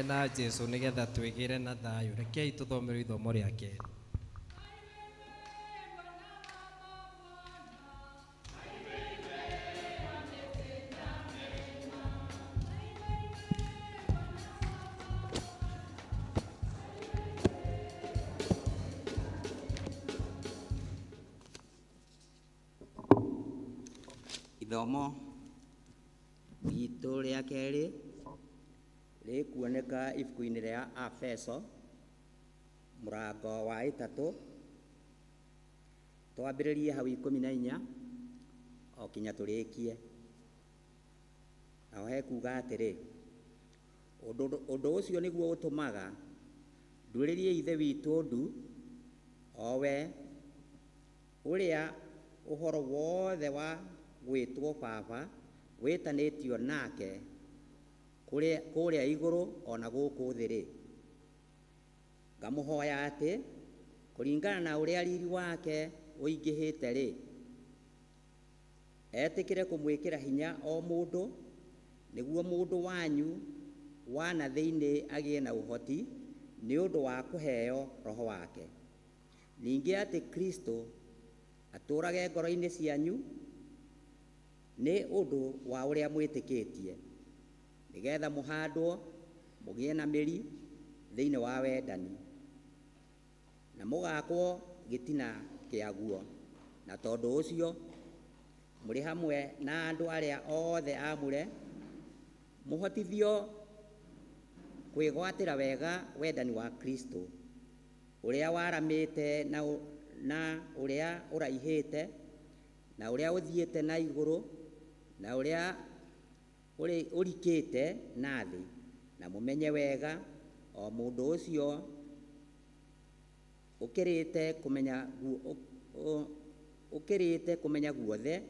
Na Jesu nĩgetha twĩgĩre na thayũ. Rekei tũthomerwo ithomo rĩa kerĩ. Ithomo ritũ rĩa kerĩ rĩkuoneka ibuku-inĩ rĩa Afeso mũrango wa 3, twambĩrĩrie hau 14 o kinya tũrĩkie. Naho hekuga atĩrĩ, ũndũ ũcio nĩguo ũtũmaga ndurĩrie Ithe witũ ndu, o we ũrĩa ũhoro wothe wa gwĩtwo Baba wĩtanĩtio nake kũrĩa igũrũ ona gũkũ thĩ-rĩ. Ngamũhoya atĩ kũringana na ũrĩa riri wake ũingĩhĩte-rĩ, etĩkĩre kũmwĩkĩra hinya o mũndũ, nĩguo mũndũ wanyu wa na thĩinĩ agĩe na ũhoti nĩ ũndũ wa kũheo Roho wake. Ningĩ atĩ Kristo atũũrage ngoro-inĩ cianyu nĩ ũndũ wa ũrĩa mwĩtĩkĩtie, nĩgetha mũhandwo mũgĩe na mĩri thĩinĩ wa wendani, na mũgakwo gĩtina kĩaguo. Na tondũ ũcio mũrĩ hamwe na andũ arĩa othe aamũre, mũhotithio kwĩgwatĩra wega wendani wa Kristo, ũrĩa waramĩte na ũrĩa ũraihĩte, na ũrĩa ũthiĩte na igũrũ, na ũrĩa ũrikĩte na thĩ, na mũmenye wega o mũndũ ũcio ũkĩrĩte kũmenya guothe,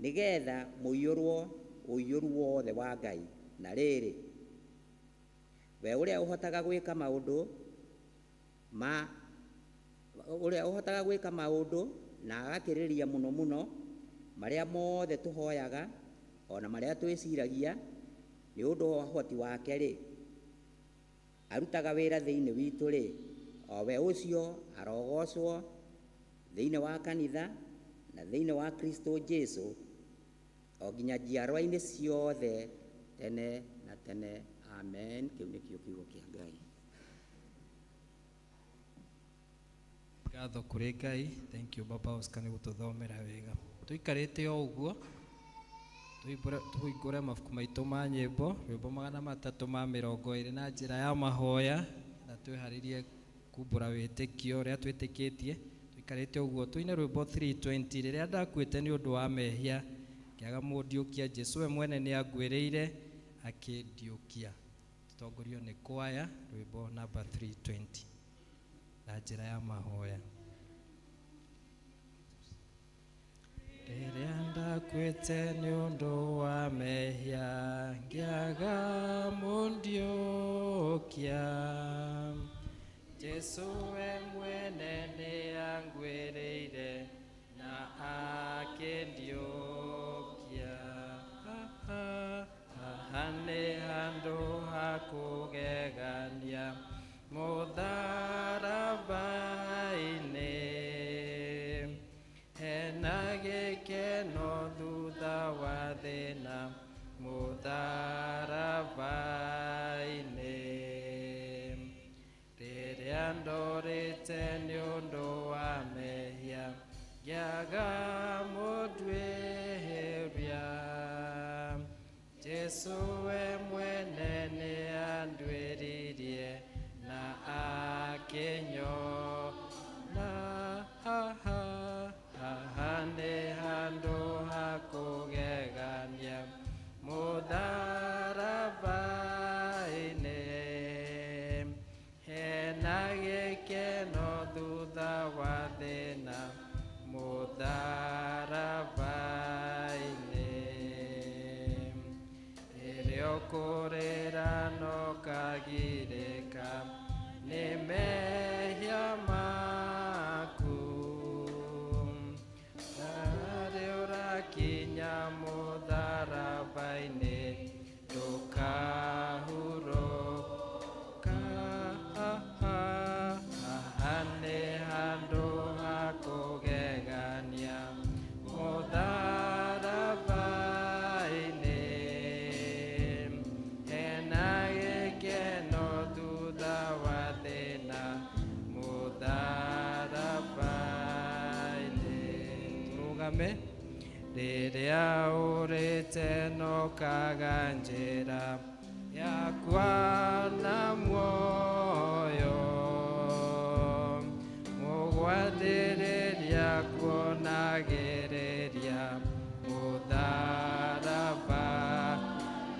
nĩgetha mũiyũrwo ũiyũru wothe wa Ngai. Na rĩrĩ, we ũrĩa ũhotaga gwĩka maũndũ ma ũrĩa ũhotaga gwĩka maũndũ na agakĩrĩrĩria mũno mũno marĩa mothe tũhoyaga ona marĩa twĩciragia nĩ ũndũ wa ũhoti wake-rĩ, arutaga wĩra thĩinĩ witũ-rĩ, o we ũcio arogocwo thĩinĩ wa kanitha na thĩinĩ wa Kristo Jesu o nginya njiarwa-inĩ ciothe tene na tene. Amen. Kĩu nĩkĩo kiugo kĩa Ngai. Ngatho kũrĩ Ngai. Thank you Baba Oscar nĩ gũtũthomera wega. Tũikarĩte o ũguo, tũhingũre mabuku maitũ ma nyĩmbo, rwĩmbo 320 na njĩra ya mahoya, na twĩharĩrie kumbũra wĩtĩkio ũrĩa twĩtĩkĩtie. Tũikarĩte ũguo tũine rwĩmbo 320, rĩrĩa ndakuĩte nĩ ũndũ wa mehia, ngĩaga mũndiũkia, Jesu we mwene nĩ anguĩrĩire akĩndiũkia. Tũtongorio nĩ kwaya, rwĩmbo namba 320 na njĩra ya mahoya. Rĩrĩa ndakuĩte nĩ ũndũ wa mehia, ngĩaga mũndiũkia, Jesu we mwene nĩ anguĩrĩire na akĩndiũkia. Haha nĩ handũ ha kũgegania mũtharaba-inĩ, hena gĩkeno thutha wa thĩna mũtharaba-inĩ. Rĩrĩa ndorĩte nĩ ũndũ wa mehia, ngĩaga mũnduĩria, Jesu we mwene nĩ anduĩririe na akĩnyona. Haha nĩ handũ ha kũgegania mũtharaba-inĩ, hena gĩkeno thutha wa thĩna mũtharaba-inĩ. Rĩrĩa ũkũrĩra no kagirĩka nĩ mehia maku, harĩ ũrakinya mũtharaba-inĩ ndũkahurũke. thakame rĩrĩa ũrĩte nokaga njĩra yakwa na muoyo mũgwathĩrĩria kuonagĩrĩria mũtharaba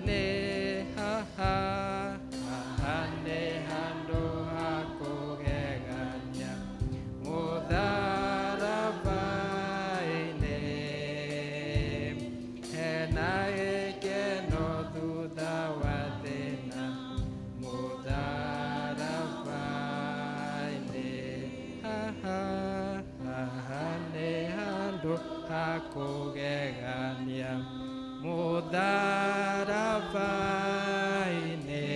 nĩ haha haha nĩ handũ ha kũgegania mũtharaba-inĩ hena gĩkeno thutha wa thĩna mũtharaba-inĩ haha haha nĩ handũ ha kũgegania mũtharaba-inĩ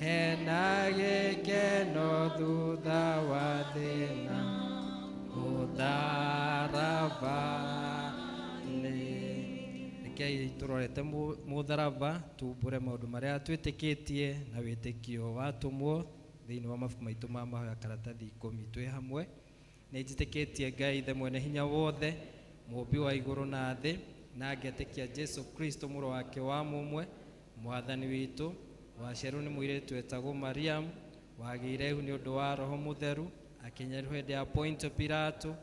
hena gĩkeno thutha wa thĩna mũtharaba-inĩ. Rekei tũrorete mũtharaba tumbũre maũndũ marĩa twĩtĩkĩtie na wĩtĩkio watũmwo thĩinĩ wa mabuku maitũ ma mahoya karatathi 10 twĩ hamwe. Nĩ njĩtĩkĩtie Ngai Ithe mwene hinya wothe, mũũmbi wa igũrũ na thĩ, na ngetĩkia Jesu Kristo mũrũ wake wa mũmwe, mwathani witũ, waciarirwo nĩ mũirĩtu wetagwo Mariam, wagĩire ihu nĩ ũndũ wa Roho Mũtheru, akĩnyarirwo hĩndĩ ya Pontio Pilato,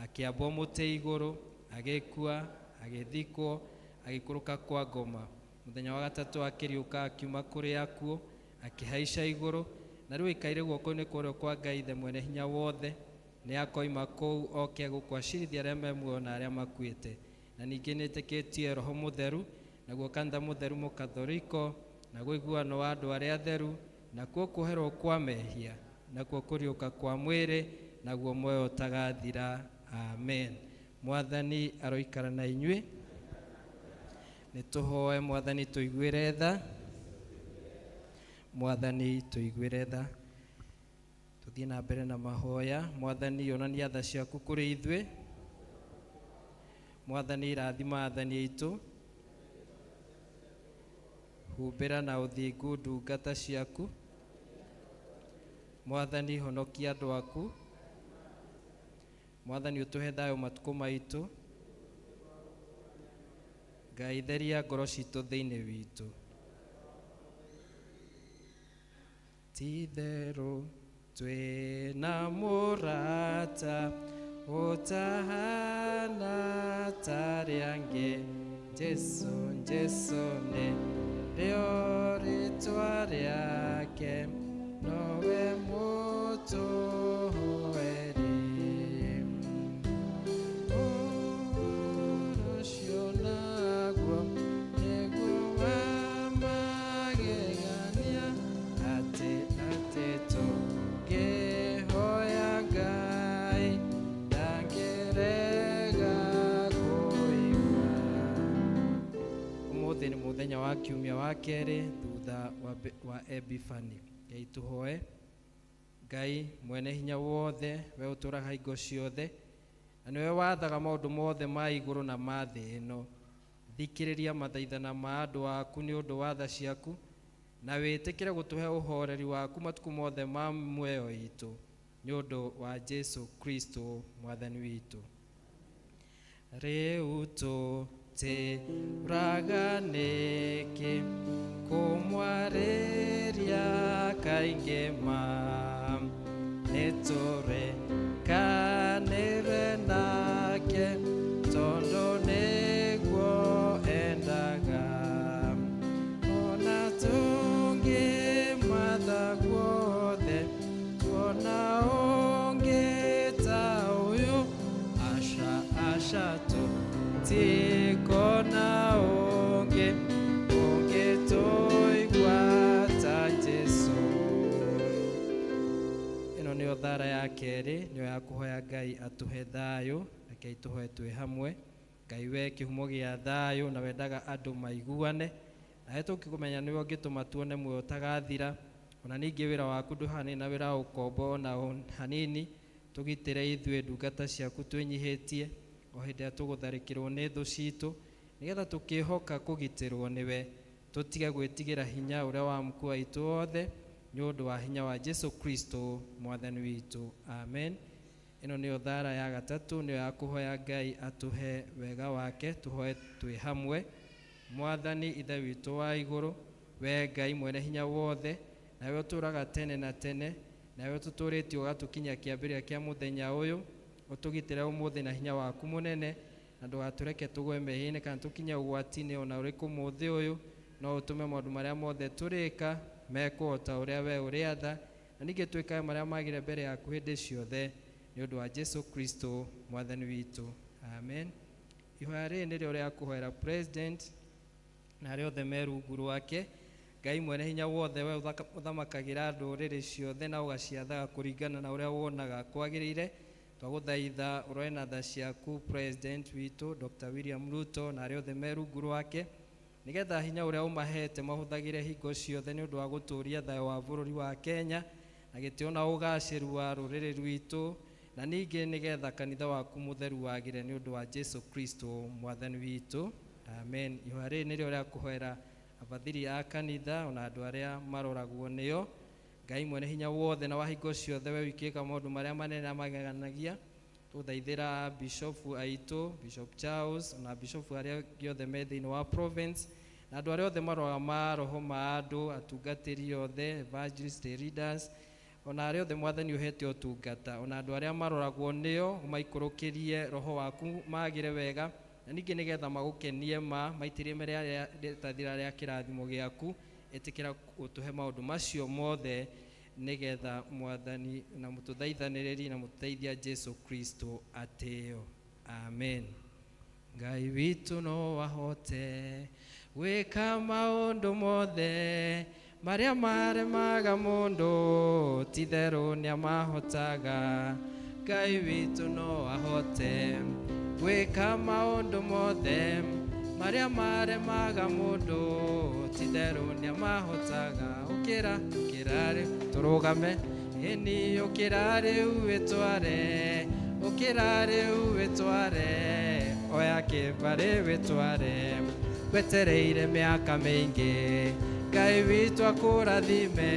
akĩambwo mũtĩ igũrũ, agĩkua, agĩthikwo, agĩikũrũka kwa ngoma. Mũthenya wa gatatũ akĩriũka akiuma kũrĩ akuũ, akĩhaica igũrũ, na rĩu aikaire guoko-inĩ kwa ũrĩo kwa Ngai Ithe mwene hinya wothe. Nĩ akoima kũu oke gũkũ acirithia arĩa me muoyo na arĩa makuĩte. Na ningĩ nĩtĩkĩtie Roho Mũtheru, naguo kanitha mũtheru mũkathoriko, naguo ũiguano wa andũ arĩa atheru, nakuo kuoherwo kwa mehia, nakuo kũriũka kwa mwĩrĩ, naguo muoyo ũtagathira. Amen. Mwathani aroikara na inyuĩ. Nĩ tũhoe Mwathani tũiguĩre tha. Mwathani tũiguĩre tha. Tũthiĩ na mbere na mahoya. Mwathani onania tha ciaku kũrĩ ithuĩ. Mwathani rathima athani aitũ. Humbĩra na ũthingu ndungata ciaku. Mwathani honokia andũ aku. Mwathani ũtũhe thayũ matukũ maitũ. Ngai theria ngoro citũ thĩinĩ witũ. Ti-itherũ twĩna mũrata ũtahana ta arĩa angĩ. Jesu, Jesu nĩ rĩo rĩtwa rĩake, nowe mũtũhoeri. Ũhoro ũcio naguo nĩguo wa magegania, atĩ atĩ tũngĩhoya Ngai ndangĩrega kũigua. Ũmũthĩ nĩ mũthenya wa kiumia wa kerĩ thutha wa Epifani. Ngai tũhoe. Ngai mwene hinya wothe, we ũtũũraga hingo ciothe, na nĩwe wathaga maũndũ mothe ma igũrũ na ma thĩ ĩno. Thikĩrĩria mathaithana ma andũ aku nĩ ũndũ wa tha ciaku, na wĩtĩkĩre gũtũhe ũhoreri waku matukũ mothe ma muoyo witũ, nĩ ũndũ wa Jesu Kristo mwathani witũ. Rĩu tũtĩraga nĩkĩ kũmwarĩria kaingĩ ma, nĩtũrekanĩre nake tondũ nĩguo endaga. Ona tũngĩmatha guothe tuona ũngĩ ta ũyũ, aca aca tũtikona ũngĩ ũngĩtũigua ta Jesu. Ĩno nĩyo thara ya kerĩ, nĩyo ya kũhoya Ngai atũhe thayũ. Rekei tũhoe twĩ hamwe. Ngai we kĩhumo gĩa thayũ na wendaga andũ maiguane, nawe tũngĩkũmenya nĩwe ũngĩtũma tuone muoyo ũtagathira. Ona ningĩ wĩra waku ndũhanaine na wĩra wa ũkombo ona hanini. Tũgitĩre ithuĩ ndungata ciaku twĩnyihĩtie o hĩndĩ ĩrĩa tũgũtharĩkĩrwo nĩ thũ citũ, nĩgetha tũkĩhoka kũgitĩrwo nĩwe, tũtige gwĩtigĩra hinya ũrĩa wa mkuu witũ wothe, nĩ ũndũ wa hinya wa Jesu Kristo mwathani witũ. Amen. Ĩno nĩyo thara ya gatatũ, nĩyo ya kũhoya Ngai atũhe wega wake, tũhoe twĩ hamwe. Mwathani Ithe witũ wa igũrũ, we Ngai mwene hinya wothe, nawe ũtũũraga tene na tene, nawe ũtũtũũrĩtie ũgatũkinyia kĩambĩrĩria kĩa mũthenya ũyũ, ũtũgitĩre ũmũthĩ na hinya waku mũnene, na ndũgatũreke tũgwe mehia-inĩ kana tũkinye ũgwati-inĩ ona ũrĩkũ mũthĩ ũyũ, no ũtũme maũndũ marĩa mothe tũrĩka mekwo o ta ũrĩa we ũrĩatha, na ningĩ twĩkage marĩa magĩrĩire mbere yaku hĩndĩ ciothe, nĩ ũndũ wa Jesu Kristo mwathani witũ, amen. Ihoya rĩrĩ nĩrĩo rĩa kũhoera president na arĩa othe me rungu rwake. Ngai mwene hinya wothe, we ũthamakagĩra ndũrĩrĩ ciothe na ũgaciathaga kũringana na ũrĩa wonaga kwagĩrĩire, twagũthaitha ũroe na tha ciaku president witũ Dr. William Ruto na arĩa othe me rungu rwake, nĩgetha hinya ũrĩa ũmahete mahũthagĩre hingo ciothe nĩ ũndũ wa gũtũũria thayũ wa bũrũri wa Kenya na gĩtĩo na ũgacĩru wa rũrĩrĩ rwitũ, na ningĩ nĩgetha kanitha waku mũtheru wagĩre nĩ ũndũ wa Jesu Kristo mwathani witũ, amen. Ihoya rĩrĩ nĩrĩo rĩa kũhoera abathiri a kanitha ona andũ arĩa maroragwo nĩo. Ngai mwene hinya wothe na wa hingo ciothe, we wikĩka maũndũ marĩa manene na mageganagia, tũthaithĩra bishofu aitũ Bishop Charles na bishofu arĩa angĩ othe me thĩinĩ wa province na andũ arĩa othe maroraga maroho ma andũ, atungatĩri othe, evangelist, leaders, ona arĩa othe mwathani ũhete ũtungata, ona andũ arĩa maroragwo nĩo, ũmaikũrũkĩrie roho waku magĩre wega, na ningĩ nĩgetha magũkenie ma maitĩrĩrie mbere rĩtathira rĩa kĩrathimo gĩaku. Ĩtĩkĩra ũtũhe maũndũ macio mothe nĩgetha mwathani na mũtũthaithanĩrĩri na mũtũteithia Jesu Kristo atĩo, amen. Ngai witũ no ahote gwĩka maũndũ mothe marĩa maremaga mũndũ, ti-itherũ nĩamahotaga. Ngai witũ no ahote gwĩka maũndũ mothe marĩa maremaga mũndũ, ti-itherũ nĩamahotaga. Ũkĩra, ũkĩra rĩu tũrũgame, ĩni ũkĩra rĩu wĩtware, ũkĩra rĩu wĩtware, oya kĩbarĩ wĩtware, wetereire mĩaka mĩingĩ, Ngai witũ akũrathime,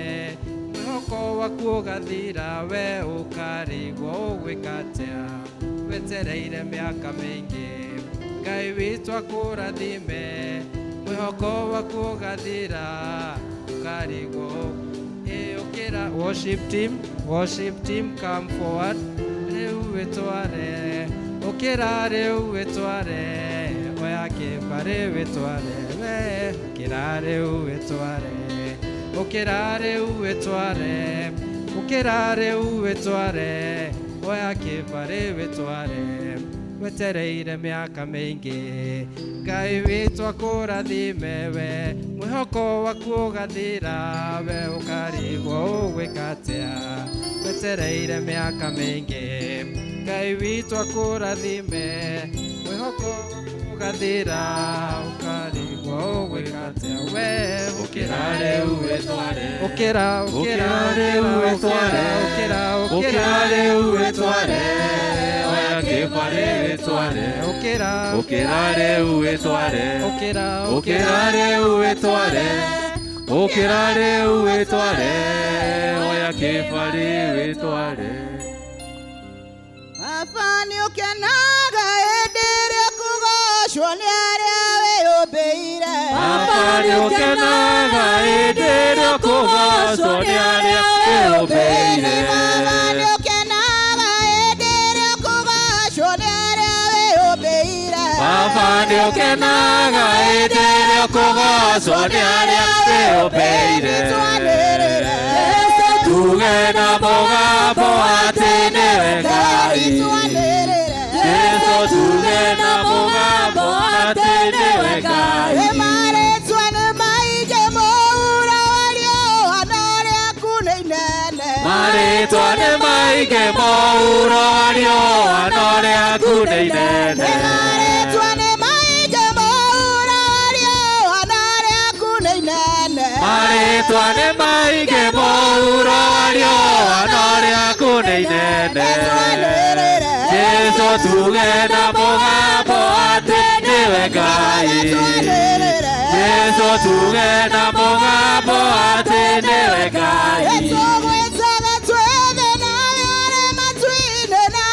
mwĩhoko waku ũgathira, we ũkarigwo ũgwĩka atĩa, wetereire mĩaka mĩingĩ, Ngai witũ akũrathime, mwĩhoko waku ũgathira, ũkarigwo ĩ ũkĩra. Worship team, worship team, come forward. Rĩu wĩtware, ũkĩra rĩu wĩtware, oya kĩbarĩ wĩtware, we ũkĩra rĩu wĩtware, ũkĩra rĩu wĩtware, ũkĩra rĩu wĩtware, oya kĩbarĩ wĩtware, wetereire mĩaka mĩingĩ, Ngai witũ akũrathime, we mwĩhoko waku ũgathira, we ũkarigwo ũgwĩka atĩa, wetereire mĩaka mĩingĩ, Ngai witũ akũrathime, mwĩhoko ũgathira, ũkarigwo ũgwĩka atĩa, we Ũkĩra rĩu wĩtware, ũkĩra, ũkĩra ũkĩra rĩu wĩtware, ũkĩra, ũkĩra rĩu wĩtware, oya kĩbarĩ wĩtware, ũkĩra, ũkĩra rĩu wĩtware, ũkĩra, ũkĩra rĩu wĩtware, ũkĩra rĩu wĩtware, oya kĩbarĩ wĩtware. Baba nĩũkenaga hĩndĩ ĩrĩa kũgocwo nĩ arĩa wĩyũmbĩire. Baba nĩũkenaga hĩndĩ ĩrĩa kũgocwo nĩ arĩa wĩyũmbĩire. Baba nĩũkenaga hĩndĩ ĩrĩa kũgocwo nĩ arĩa wĩyũmbĩire. Baba nĩũkenaga hĩndĩ ĩrĩa kũgocwo nĩ arĩa wĩyũmbĩire. Twanĩrĩre. Tuge na mũgambo atĩ nĩwe Ngai. Twanĩrĩre. Jesu tuge na mũgambo atĩ nĩwe Ngai. Marĩtwa nĩ maingĩ mũhuro wa riũa no rĩaku nĩ inene. Marĩtwa nĩ maingĩ mũhuro wa riũa no rĩaku nĩ inene. Marĩtwa nĩ maingĩ mũhuro wa riũa no rĩaku nĩ inene. Marĩtwa nĩ maingĩ mũhuro wa riũa no rĩaku nĩ inene. Twanĩrĩre. Jesu tuge na mũgambo atĩ nĩwe Ngai. Twanĩrĩre. Jesu tuge na mũgambo atĩ nĩwe Ngai. Tũgwĩtaga twĩ thĩ nawe ũrĩ matu-inĩ na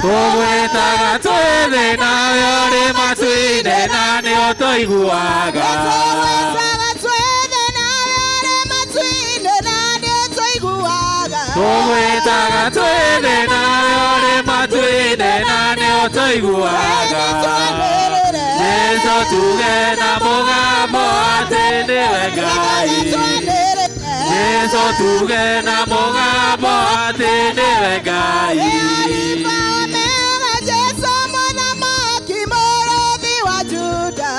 Tũgwĩtaga twĩ thĩ nawe ũrĩ matu-inĩ na nĩ ũtũiguaga. Tũgwĩtaga twĩ thĩ nawe ũrĩ matu-inĩ na nĩ ũtũiguaga. Tũgwĩtaga twĩ thĩ nawe ũrĩ matu-inĩ na nĩ ũtũiguaga. Jesu tuge na mũgambo atĩ nĩwe Ngai. Jesu tuge na mũgambo atĩ nĩwe Ngai. Jesu mũthamaki mũrũthi wa Juda.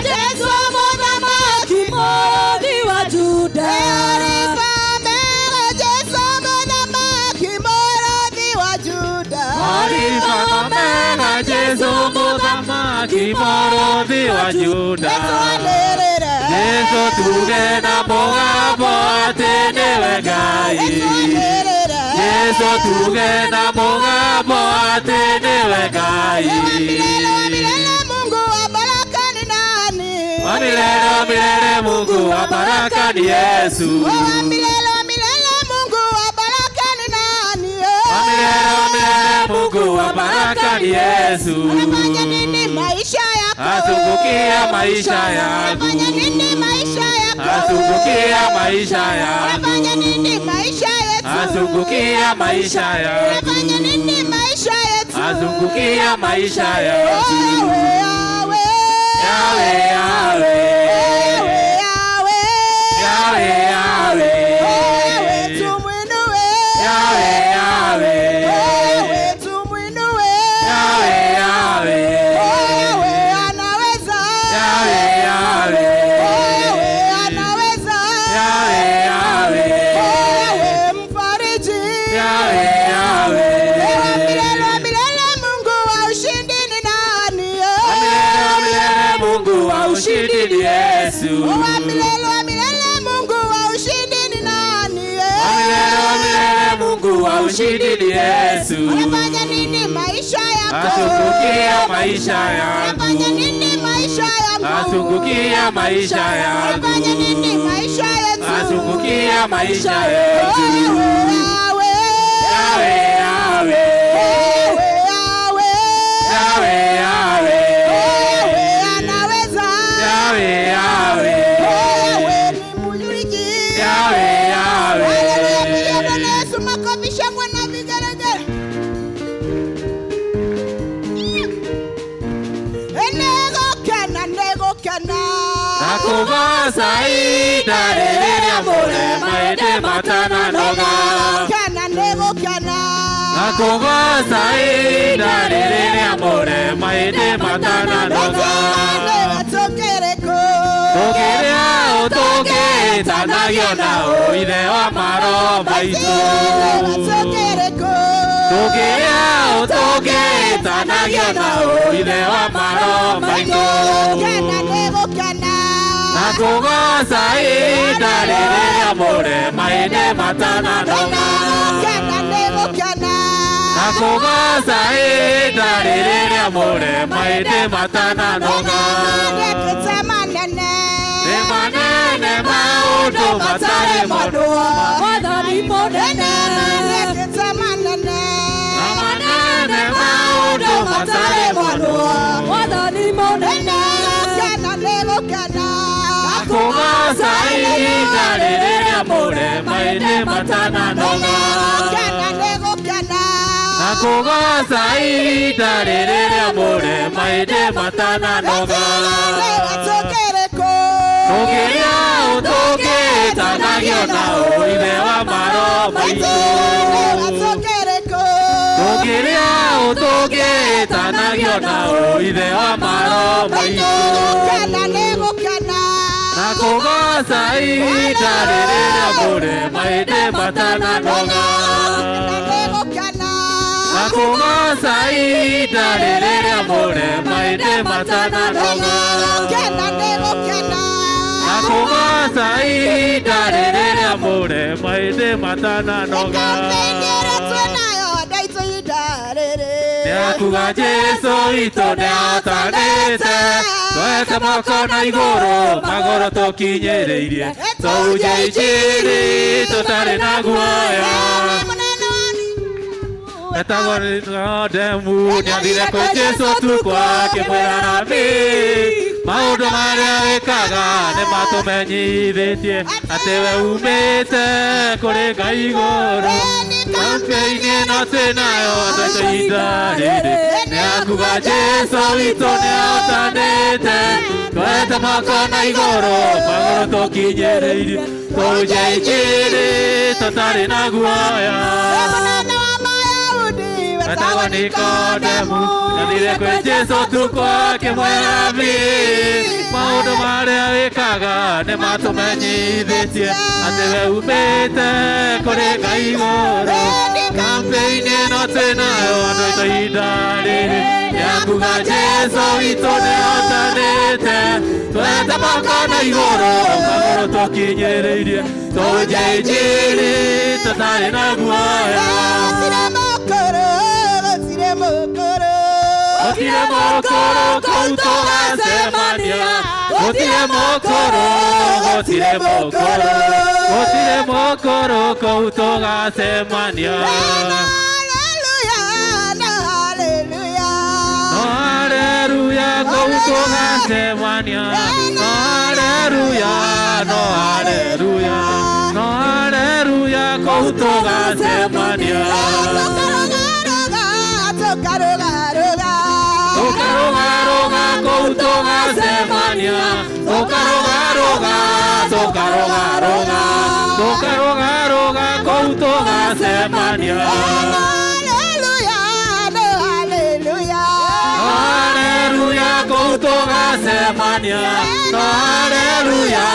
Jesu mũthamaki mũrũthi wa Juda. Alifa Omega, Jesu mũthamaki mũrũthi wa Juda. Alifa Omega, Jesu mũthamaki mũrũthi wa Juda. Jesu anĩrĩre. Jesu tuge na mũgambo atĩ nĩwe Ngai. Jesu anĩrĩre. Jesu tuge na mũgambo atĩ nĩwe Ngai. Wa milele wa milele, Mungu wa baraka ni nani? Wa milele wa milele, Mungu wa baraka ni Yesu. Wa milele wa milele, Mungu wa baraka ni nani? Wa milele wa milele, Mungu wa baraka ni Yesu. Anafanya nini maisha yako? Azungukia maisha yangu. Anafanya nini maisha yako? Azungukia maisha yangu. Anafanya nini maisha yetu? Azungukia maisha yangu. Anafanya nini maisha yetu? Azungukia maisha yangu. Wewe Yahweh. Yahweh, Yahweh. Wewe Yahweh. Yahweh, Yahweh. Wewe tumwinue. Yahweh, Yahweh. Wewe tumwinue. Yahweh, Yahweh. Wewe anaweza. Yahweh, Yahweh. Wewe anaweza. Yahweh, Yahweh. Wewe mfariji. Yahweh, Yahweh. Wewe milele wa milele, Mungu wa ushindi ni nani? Wa milele wa milele, Mungu wa ushindi ni Yesu. Wa milele wa milele, Mungu wa ushindi ni nani? Wa milele wa milele, Mungu wa ushindi ni Yesu. Anafanya nini maisha yako? Azungukia maisha Anafanya yangu. nini maisha yangu? Azungukia maisha yangu. Anafanya nini maisha yetu? Azungukia maisha yetu. Wewe Yahweh. Yahweh, Yahweh. Wewe Yahweh. Yahweh, Yahweh. Wewe anaweza. Yahweh, Yahweh. Wewe ni muliki. Yahweh, Yahweh. Haleluya, pigia Bwana Yesu makofi, shangwe na vigelegele. Nĩgũkena, nĩgũkena. Nakũgoca ihinda rĩrĩa mũrema ĩndĩ matananoga. Nĩgũkena, nĩgũkena. Nakũgoca ihinda rĩrĩa mũrema ĩndĩ matananoga. Tũtigane tũkĩrĩ kũ? Tũkĩrĩa ũtũngĩtanagio na ũithe wa maroho maitũ. Tũtigane tũkĩrĩ kũ? Tũkĩrĩa ũtũngĩtanagio na ũithe wa maroho maitũ. Nĩgũkena, nĩgũkena. Nakũgoca ihinda rĩrĩa mũrema ĩndĩ matananoga. Nĩgũkena, nĩgũkena. Nakũgoca ihinda rĩrĩa mũrema ĩndĩ matananoga. Nĩekĩte manene. Nĩ manene maũndũ matarĩ mũndũ. Mwathani mũnene. Nĩekĩte manene. Manene maũndũ matarĩ mũndũ. Mwathani mũnene. Nĩgũkena, nĩgũkena. Nakũgoca ihinda rĩrĩa mũrema ĩndĩ matananoga. Nĩgũkena, nĩgũkena. Nakũgoca ihinda rĩrĩa mũrema ĩndĩ matananoga. Tũkĩrĩ kũ? Tũkĩrĩa ũtũngĩtanagio na ũithe wa maroho maitũ. Tũkĩrĩ kũ? Tũkĩrĩa ũtũngĩtanagio na ũithe wa maroho maitũ. Nĩgũkena, nĩgũkena. Nakũgoca ihinda rĩrĩa mũrema ĩndĩ matananoga. Nĩgũkena. Nakũgoca ihinda rĩrĩa mũrema ĩndĩ matananoga. Nĩgũkena, nĩgũkena. Nakũgoca ihinda rĩrĩa mũrema ĩndĩ matananoga. Kampeni ĩrĩa twĩnayo ndaitũ ihinda rĩrĩ. Nĩakuga Jesu witũ nĩahotanĩte, tweke moko na igũrũ magũrũ tũkinyĩrĩirie, tũhunjie injiri tũtarĩ na guoya. Mũnene Etagwo Nikodemu nĩathire kwĩ Jesũ tukũ akĩmwĩra Rabii, maũndũ marĩa wĩkaga nĩmatũmenyithĩtie atĩ we umĩte kũrĩ Ngai igũrũ. Kampeni ĩno twĩnayo andũ aitũ ihinda rĩrĩ nĩakuga Jesũ witũ nĩahotanĩte, twete moko na igũrũ magũrũ tũkinyĩrĩirie tũhunjie injiri tũtarĩ na guoya. Mũnene wa Mayahudi Wetagwo Nikodemu nĩathire kwĩ Jesũ tukũ akĩmwĩra Rabii, maũndũ marĩa wĩkaga nĩmatũmenyithĩtie atĩ we umĩte kũrĩ Ngai igũrũ. Kampeni ĩno twĩnayo andũ aitũ ihinda rĩrĩ nĩakuga Jesũ witũ nĩahotanĩte, twete moko na igũrũ magũrũ tũkinyĩrĩirie tũhunjie injiri tũtarĩ na guoya. Gũtirĩ mũkũrũ, gũtirĩ mũkũrũ. Gũtirĩ mũkũrũ kũu tũgacemania, gũtirĩ mũkũrũ, gũtirĩ mũkũrũ, gũtirĩ mũkũrũ kũu tũgacemania. Haleluya, na haleluya. No haleluya kũu tũgacemania, no haleluya, no haleluya, no haleluya kũu tũgacemania. Tũkarũgarũga, tũkarũgarũga. Tũkarũgarũga kũu tũgacemania, tũkarũgarũga, tũkarũgarũga, tũkarũgarũga kũu tũgacemania. Haleluya, no haleluya. No haleluya kũu tũgacemania, no haleluya,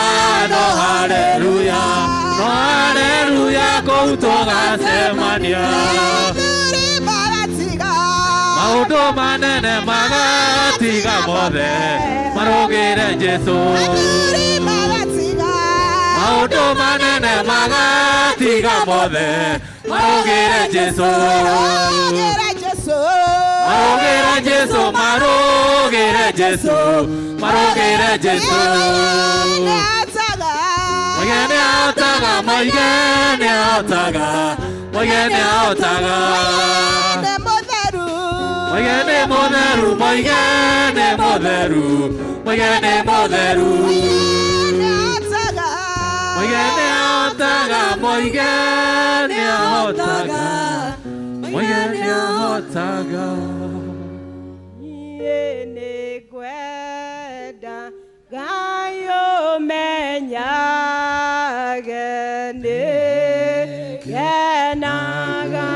no haleluya, no haleluya kũu tũgacemania. Athuri maratiga. Maũndũ manene magatiga mothe marũgĩre Jesũ. Athuri maratiga. Maũndũ manene magatiga mothe marũgĩre Jesũ. Marũgĩre Jesũ. Marũgĩre Jesũ, marũgĩre Jesũ, marũgĩre Jesũ. Nĩataga. Moige nĩahotaga, moige nĩahotaga, moige nĩahotaga. Nĩ mũtheru. Moige nĩ mũtheru, moige nĩ mũtheru, moige nĩ mũtheru. Nĩataga. Moige nĩahotaga, moige nĩahotaga, moige nĩahotaga. Niĩ nĩngwenda Ngai ũmenyage nĩngenaga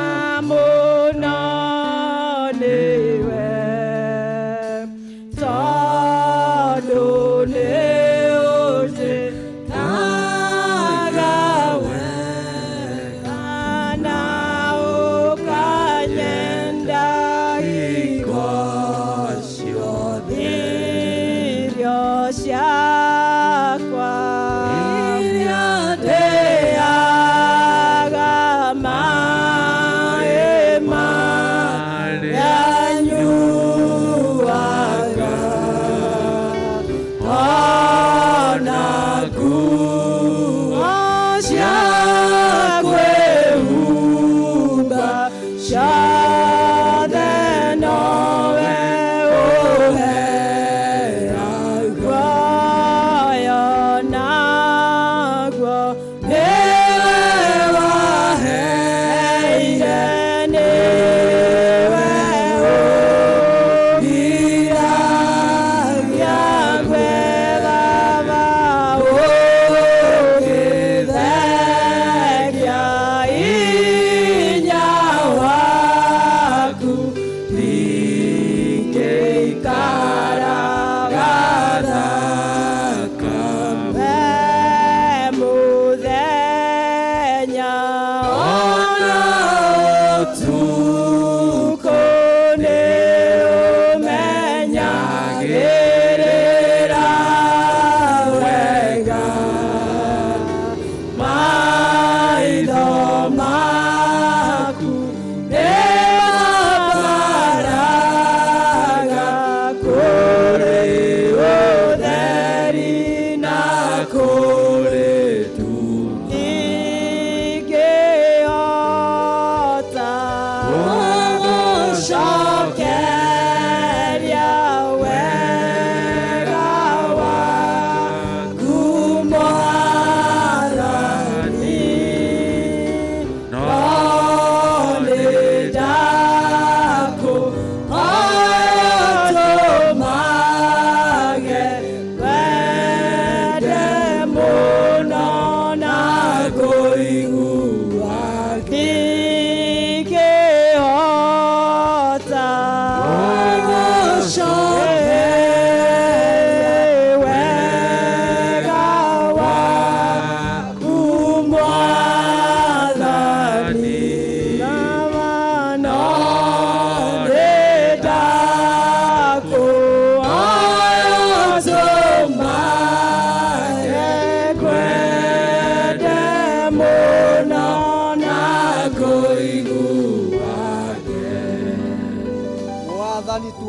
mũno nĩwe tondũ nĩũnjĩkaga wega na ũkanyenda hingo ciothe irio ciakwa iria ndĩaga maĩ marĩa nyuaga ona nguo cia kwĩhumba ciothe nowe ũheagwo naguo nĩwe waheire nĩwe ũgiragia ngwe Baba ũgĩthengie.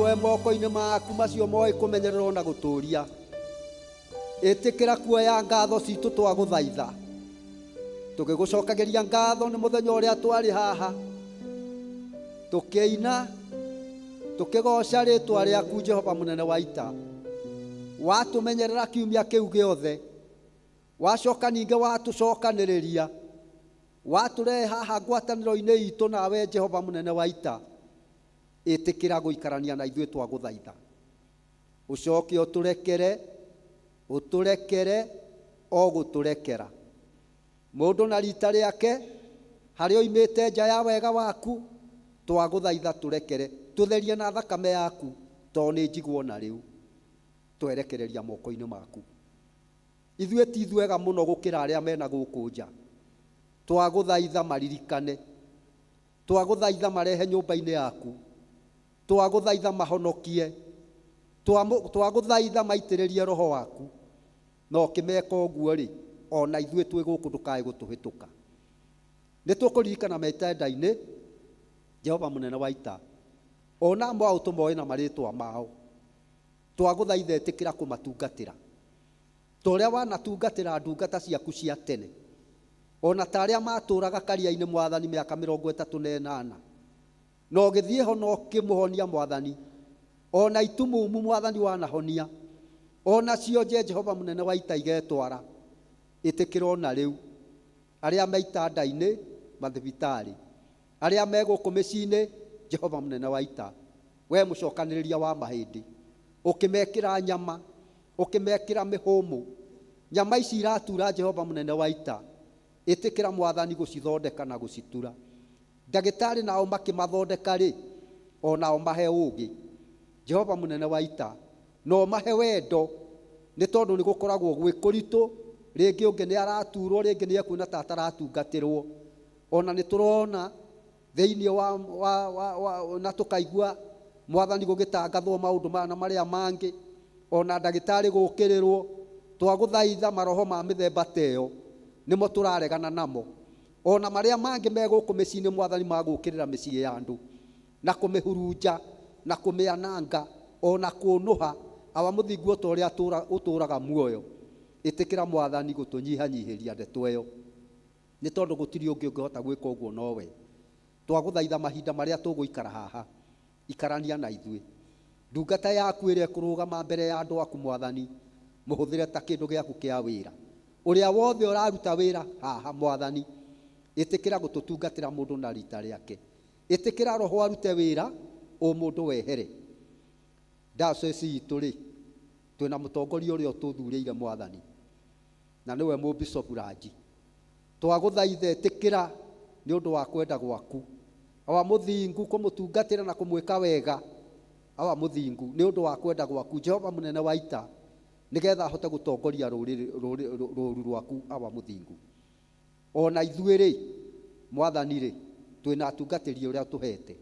Twamĩoe moko-inĩ maku macio moĩ kũmenyererwo na gũtũũria. Ĩtĩkĩra kuoya ngatho citũ twagũthaitha. Tũgĩgũcokagĩria ngatho nĩ mũthenya ũrĩa twarĩ haha. Tũkĩina, tũkĩgoca rĩtwa rĩaku Jehova mũnene wa ita. Watũmenyerera kiumia kĩu gĩothe. Wacoka ningĩ watũcokanĩrĩria. Watũrehe haha ngwatanĩro-inĩ itũ nawe Jehova mũnene wa ita. Ĩtĩkĩra gũikarania na ithuĩ twagũthaitha. Ũcoke ũtũrekere, ũtũrekere, o gũtũrekera. Mũndũ na rita rĩake, harĩa oimĩte nja ya wega waku, twagũthaitha tũrekere, tũtherie na thakame yaku, tondũ nĩ njigwo na rĩu. Twerekereria moko-inĩ maku. Ithuĩ ti ithuega mũno gũkĩra arĩa mena gũkũ nja. Twagũthaitha maririkane. Twagũthaitha marehe nyũmba-inĩ yaku. Twagũthaitha mahonokie. Twagũthaitha maitĩrĩrie roho waku. Na ũkĩmeka ũguo rĩ, ona ithuĩ twĩ gũkũ ndũkae gũtũhĩtũka. Nĩ tũkũririkana metenda-inĩ, Jehova mũnene wa ita. Ona amwe ao tũmoĩ na marĩtwa mao. Twagũthaitha ĩtĩkĩra kũmatungatĩra. Ta ũrĩa wanatungatĩra ndungata ciaku cia tene. Ona ta arĩa matũraga karia-inĩ mwathani mĩaka 38. Na ũgĩthiĩ ho na ũkĩmũhonia mwathani. Ona itumumu mwathani wanahonia. Ona cionje Jehova mũnene wa ita igetwara. Ĩtĩkĩra ona rĩu. Arĩa me itanda-inĩ mathibitarĩ. Arĩa me gũkũ mĩciĩ-inĩ Jehova mũnene wa ita. We mũcokanĩrĩria wa mahĩndĩ. Ũkĩmekĩra nyama, ũkĩmekĩra mĩhũmũ. Nyama ici iratura Jehova mũnene wa ita. Ĩtĩkĩra mwathani gũcithondeka na gũcitura. Ndagĩtarĩ nao makĩmathondeka rĩ, onao mahe ũũgĩ. Jehova mũnene wa ita, no mahe wendo, nĩ tondũ nĩ gũkoragwo gwĩ kũritũ, rĩngĩ ũngĩ nĩ araturwo, rĩngĩ nĩ ekuona ta ataratungatĩrwo. Ona nĩ tũrona thĩinĩ wa na tũkaigua mwathani gũgĩtangathwo maũndũ maya na marĩa mangĩ, ona ndagĩtarĩ gũkĩrĩrwo, twagũthaitha maroho ma mĩthemba ta ĩyo, nĩmo tũraregana namo. Ona marĩa mangĩ me gũkũ mĩciĩ-inĩ mwathani magũkĩrĩra mĩciĩ ya andũ, na kũmĩhurunja, na kũmĩananga, ona kũnũha, awa mũthingu o ta ũrĩa ũtũraga muoyo. Ĩtĩkĩra mwathani gũtũnyihanyihĩria ndeto ĩyo. Nĩ tondũ gũtirĩ ũngĩ ũngĩhota gwĩka ũguo nowe. Twagũthaitha mahinda marĩa tũgũikara haha, ikarania na ithuĩ. Ndungata yaku ĩrĩa ĩkũrũgama mbere ya andũ aku mwathani, mũhũthĩre ta kĩndũ gĩaku kĩa wĩra. Ũrĩa wothe ũraruta wĩra haha mwathani, ĩtĩkĩra gũtũtungatĩra mũndũ na rita rĩake. Ĩtĩkĩra roho arute wĩra, ũmũndũ wehere. Diocese itũ rĩ, twĩna mũtongoria ũrĩa ũtũthurĩire mwathani, na nĩwe mũbishop Ranji. Twagũthaitha ĩtĩkĩra nĩ ũndũ wa kwenda gwaku. Awa mũthingu kũmũtungatĩra na kũmwĩka wega. Awa mũthingu nĩ ũndũ wa kwenda gwaku Jehova mũnene wa ita, nĩgetha ahote gũtongoria rũru rwaku awa mũthingu. Ona ithuĩ rĩ, mwathani rĩ, twĩna atungatĩri ũrĩa tũhete.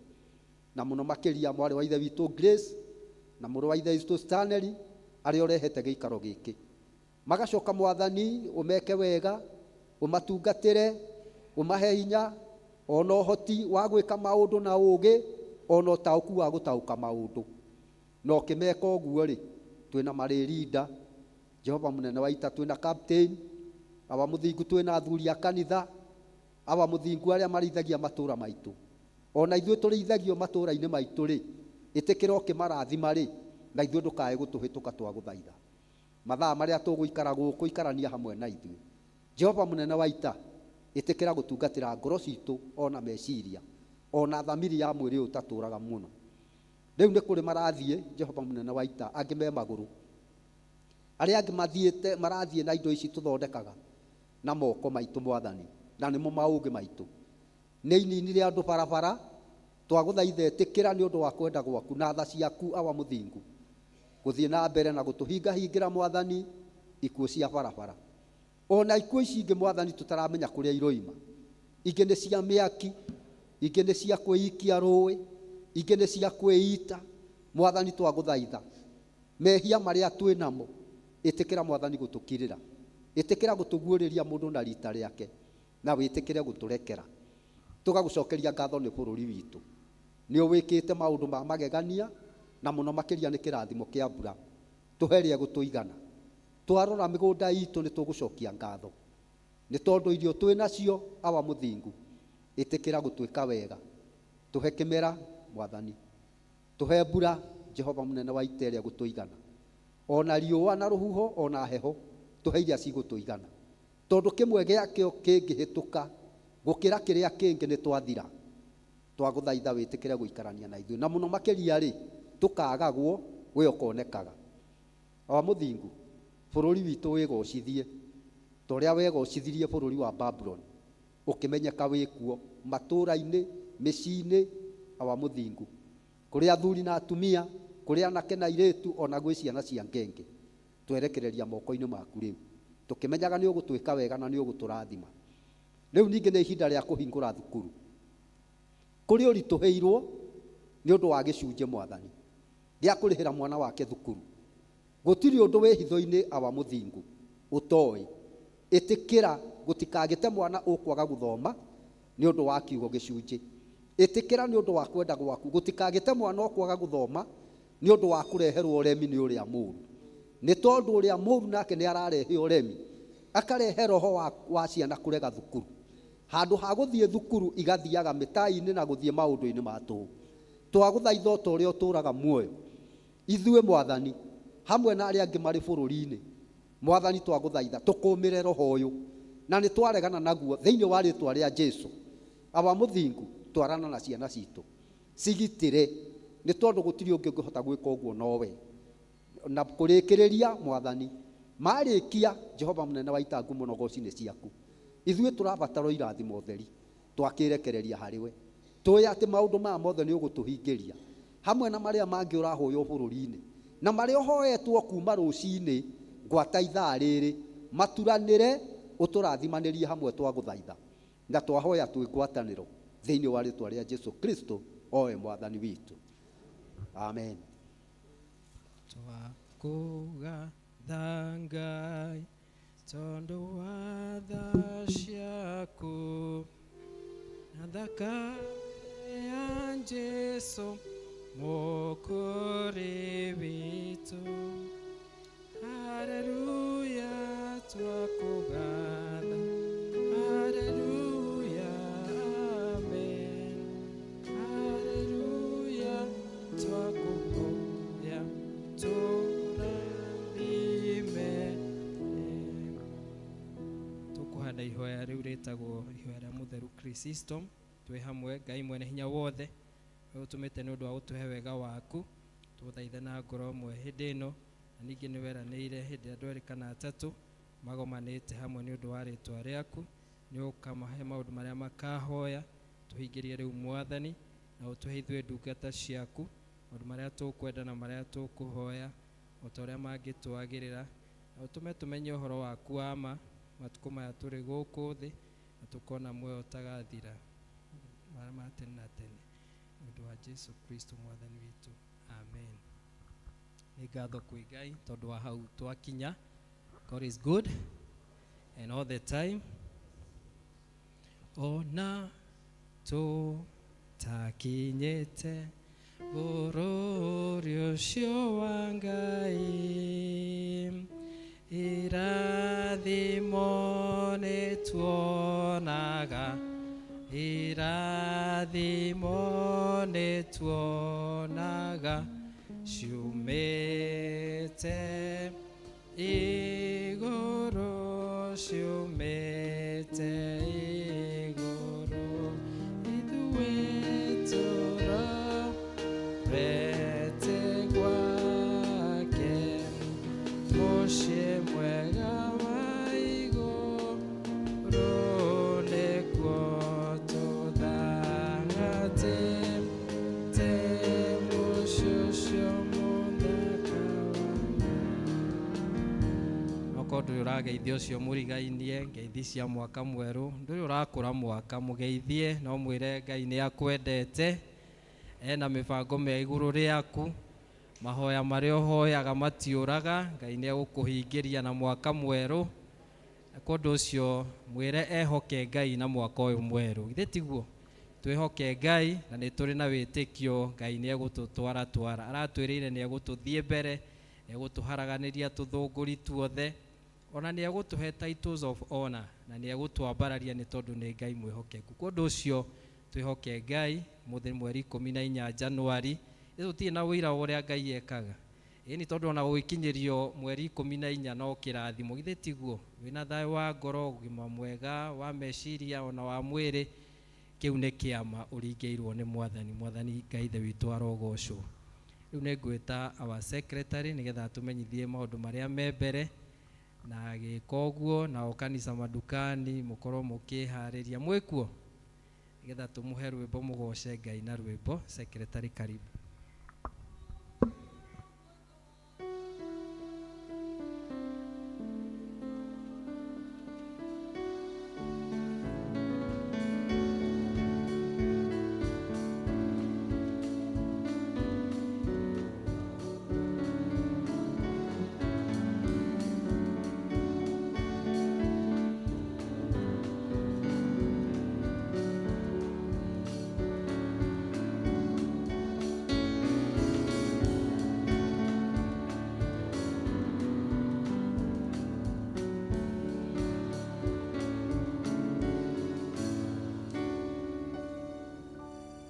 Na mũno makĩria mwarĩ wa ithe witũ Grace na mũrũ wa ithe witũ Stanley arĩa ũrehete gĩikaro gĩkĩ. Magacoka mwathani ũmeke wega, ũmatungatĩre, ũmahe hinya, ona ũhoti wa gwĩka maũndũ na ũũgĩ, ona ũtaũku wa gũtaũka maũndũ. Na ũkĩmeka ũguo rĩ, twĩna marĩrinda, Jehova mũnene wa ita, twĩna captain, awa mũthingu, twĩna athuri a kanitha, awa mũthingu arĩa marĩithagia matũũra maitũ. Ona ithuĩ tũrĩithagio matũũra-inĩ maitũ rĩ, ĩtĩkĩra ũkĩmarathima rĩ, na ithuĩ ndũkae gũtũhĩtũka twagũthaitha. Mathaa marĩa tũgũikara gũkũ ikarania hamwe na ithuĩ. Jehova mũnene wa ita, ĩtĩkĩra gũtungatĩra ngoro citũ ona meciria, ona thamiri ya mwĩrĩ ũyũ ũtatũraga mũno. Rĩu nĩ kũrĩ marathiĩ Jehova mũnene wa ita, angĩ me magũrũ. Arĩa angĩ mathiĩte marathiĩ na indo ici tũthondekaga na moko maitũ mwathani, na nĩmo maũgĩ maitũ. Nĩ ininire andũ barabara, twagũthaitha ĩtĩkĩra nĩ ũndũ wa kwenda gwaku na tha ciaku awa mũthingu. Gũthiĩ na mbere na gũtũhingahingĩra mwathani ikuũ cia barabara. Ona ikuũ ici ingĩ mwathani tũtaramenya kũrĩa iroima. Ingĩ nĩ cia mĩaki, ingĩ nĩ cia kwĩikia rũĩ, ingĩ nĩ cia kwĩita. Mwathani twagũthaitha. Mehia marĩa twĩ namo, ĩtĩkĩra mwathani gũtũkirĩra. Ĩtĩkĩra gũtũguũrĩria mũndũ na rita rĩake, na wĩtĩkĩre gũtũrekera. Tũgagũcokeria ngatho nĩ bũrũri witũ. Nĩ ũwĩkĩte maũndũ ma magegania, Na mũno makĩria nĩ kĩrathimo kĩa mbura, tũhe ĩrĩa ĩgũtũigana. Twarora mĩgũnda itũ nĩ tũgũcokia ngatho nĩ tondũ irio twĩ nacio. Awa mũthingu, ĩtĩkĩra gũtwĩka wega, tũhe kĩmera Mwathani, tũhe mbura Jehova mũnene wa ita ĩrĩa ĩgũtũigana, ona riũa na rũhuho ona heho, tũhe iria cigũtũigana, tondũ kĩmwe gĩakĩo kĩngĩhĩtũka gũkĩra kĩrĩa kĩngĩ nĩ twathira. Twagũthaitha wĩtĩkĩre gũikarania na ithuĩ, na mũno makĩria rĩ, tũkagagwo we ũkonekaga. Awa mũthingu, bũrũri witũ wĩgocithie ta ũrĩa wegocithirie bũrũri wa Babuloni, ũkĩmenyeka wĩkuo matũũra-inĩ, mĩciĩ-inĩ. Awa mũthingu, kũrĩ athuri na atumia, kũrĩ anake na airĩtu, ona gwĩ ciana cia ngenge, twerekereria moko-inĩ maku rĩu, tũkĩmenyaga nĩ ũgũtwĩka wega na nĩ ũgũtũrathima. Rĩu ningĩ nĩ ihinda rĩa kũhingũra thukuru kũrĩ ũritũhĩirwo nĩ ũndũ wa gĩcunjĩ Mwathani gĩa kũrĩhĩra mwana wake thukuru. Gũtirĩ ũndũ wĩ hitho-inĩ, Awa mũthingu, ũtoĩ. Ĩtĩkĩra gũtikagĩte mwana ũkwaga gũthoma nĩ ũndũ wa kiugo gĩcunjĩ. Ĩtĩkĩra nĩ ũndũ wa kwenda gwaku gũtikagĩte mwana ũkwaga gũthoma nĩ ũndũ wa kũreherwo ũremi nĩ ũrĩa mũũru, nĩ tondũ ũrĩa mũũru nake nĩ ararehe ũremi, akarehe roho wa ciana kũrega thukuru. Handũ ha gũthiĩ thukuru igathiaga mĩtai-inĩ na gũthiĩ maũndũ-inĩ ma tũhũ. Twagũthaitha o ta ũrĩa ũtũũraga muoyo, ithuĩ Mwathani hamwe na arĩa angĩ marĩ bũrũri-inĩ, Mwathani twagũthaitha tũkũmĩre roho ũyũ, na nĩ twaregana naguo thĩinĩ wa rĩtwa rĩa Jesu. Awa mũthingu, twarana na ciana citũ, cigitĩre, nĩ tondũ gũtirĩ ũngĩ ũngĩhota gwĩka ũguo nowe. Na kũrĩkĩrĩria Mwathani, marĩkia Jehova mũnene wa ita, ngumo na ũgoci nĩ ciaku. Ithuĩ tũrabatara irathimo theri, twakĩrekereria harĩ we, tũĩ atĩ maũndũ maya mothe nĩ ũgũtũhingĩria, hamwe na marĩa mangĩ ũrahoywo bũrũri-inĩ na marĩa ũhoetwo kuma rũcinĩ gwata ithaa rĩrĩ, maturanĩre ũtũrathimanĩrie hamwe. Twagũthaitha na twahoya twĩ ngwatanĩro thĩinĩ wa rĩtwa rĩa Jesu Kristo, owe Mwathani witũ, amen. Twakũgatha Ngai tondũ wa tha ciaku na thakame ya Jesu Mũkũũri witũ. Haleluya, twakũgatha, haleluya, amen, haleluya, twakũhoya tũrathime. Tũkũhanda ihoya rĩu rĩtagwo ihoya rĩa mũtheru Chrysostom twĩ hamwe. Ngai mwene hinya wothe, we ũtũmĩte nĩ ũndũ wa gũtũhe wega waku, tũthaithe na ngoro ĩmwe hĩndĩ ĩno, na ningĩ nĩ weranĩire hĩndĩ andũ erĩ kana atatũ magomanĩte hamwe nĩ ũndũ wa rĩtwa rĩaku, nĩ ũkamahe maũndũ marĩa makahoya. Tũhingĩrie rĩu Mwathani, na ũtũhe ithuĩ ndungata ciaku maũndũ marĩa tũkwenda na marĩa tũkũhoya o ta ũrĩa mangĩtwagĩrĩra, na ũtũme tũmenye ũhoro waku wa ma matukũ maya tũrĩ gũkũ thĩ, na tũkona muoyo ũtagathira mara ma tene na tene, nĩ ũndũ wa Jesu Kristo Mwathani witũ, amen. Nĩ ngatho kwĩ Ngai tondũ wa hau twakinya. God is good and all the time. Ona tũtakinyĩte bũrũri ũcio wa Ngai, irathimo nĩ tuonaga, irathimo nĩ tuonaga ciumĩte igũrũ, ciumĩte igũrũ. Ithuĩ tũrorete gwake, mũciĩ mwega wa igũrũ, nĩkuo tũthangatĩte, mũciĩ ũcio mũthaka wa Ngai. Okorwo ndũrĩ ũrageithia ũcio mũrigainie ngeithi cia mwaka mwerũ, ndũrĩ ũrakũra mwaka, mũgeithie no mwĩre Ngai nĩ akwendete, ena mĩbango mĩega igũrũ rĩaku, mahoya marĩa ũhoyaga matiũraga, Ngai nĩ egũkũhingĩria na mwaka mwerũ. Na kwa ũndũ ũcio mwĩre ehoke Ngai na mwaka ũyũ mwerũ, githĩ tiguo? Twĩhoke Ngai na nĩ tũrĩ na wĩtĩkio Ngai nĩ egũtũtwara twara. Aratwĩrĩire nĩ egũtũthiĩ mbere, nĩ egũtũharaganĩria tũthũngũri tuothe, ona nĩ egũtũhe titles of honor na nĩ egũtwambararia nĩ tondũ nĩ Ngai mwĩhokeku. Kwa ũndũ ũcio twĩhoke Ngai. Mũthĩ mweri 14 Januari, tũtirĩ na ũira wa ũrĩa Ngai ekaga. Ĩĩ nĩ tondũ ona gũgĩkinyĩrio mweri 14 no kĩrathimo, githĩ tiguo? Wĩna thayũ wa ngoro, ũgima mwega wa meciria ona wa mwĩrĩ, kĩu nĩ kĩama ũringĩirwo nĩ Mwathani. Mwathani Ngai Ithe witũ arogocwo. Rĩu nĩ ngwĩta our secretary nĩgetha atũmenyithie maũndũ marĩa me mbere, na agĩka ũguo nao kanitha madukani mũkorwo mũkĩharĩria mwĩkuo nĩgetha tũmũhe rwĩmbo mũgoce Ngai na rwĩmbo. Secretary, karibu.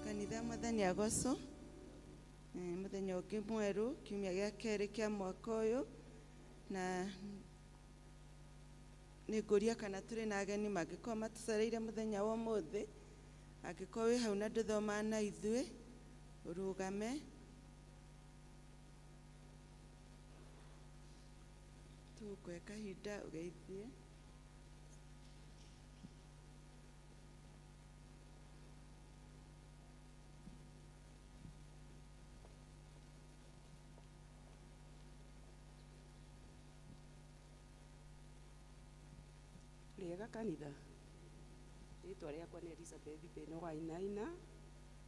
Kanitha Mwathani agocwo. Muthenya ũngĩ mwerũ, kiumia gĩa kerĩ kĩa mwaka ũyũ, na nĩ ngũria kana tũrĩ na ageni mangĩkorwo matũcereire mũthenya wa ũmũthĩ. Angĩkorwo wĩ hau na ndũthomaga na ithuĩ, ũrũgame. Tũgũkũhe kahinda ũgeithie. Rĩega kanitha. Rĩtwa rĩakwa nĩ Elizabeth Beno Wainaina.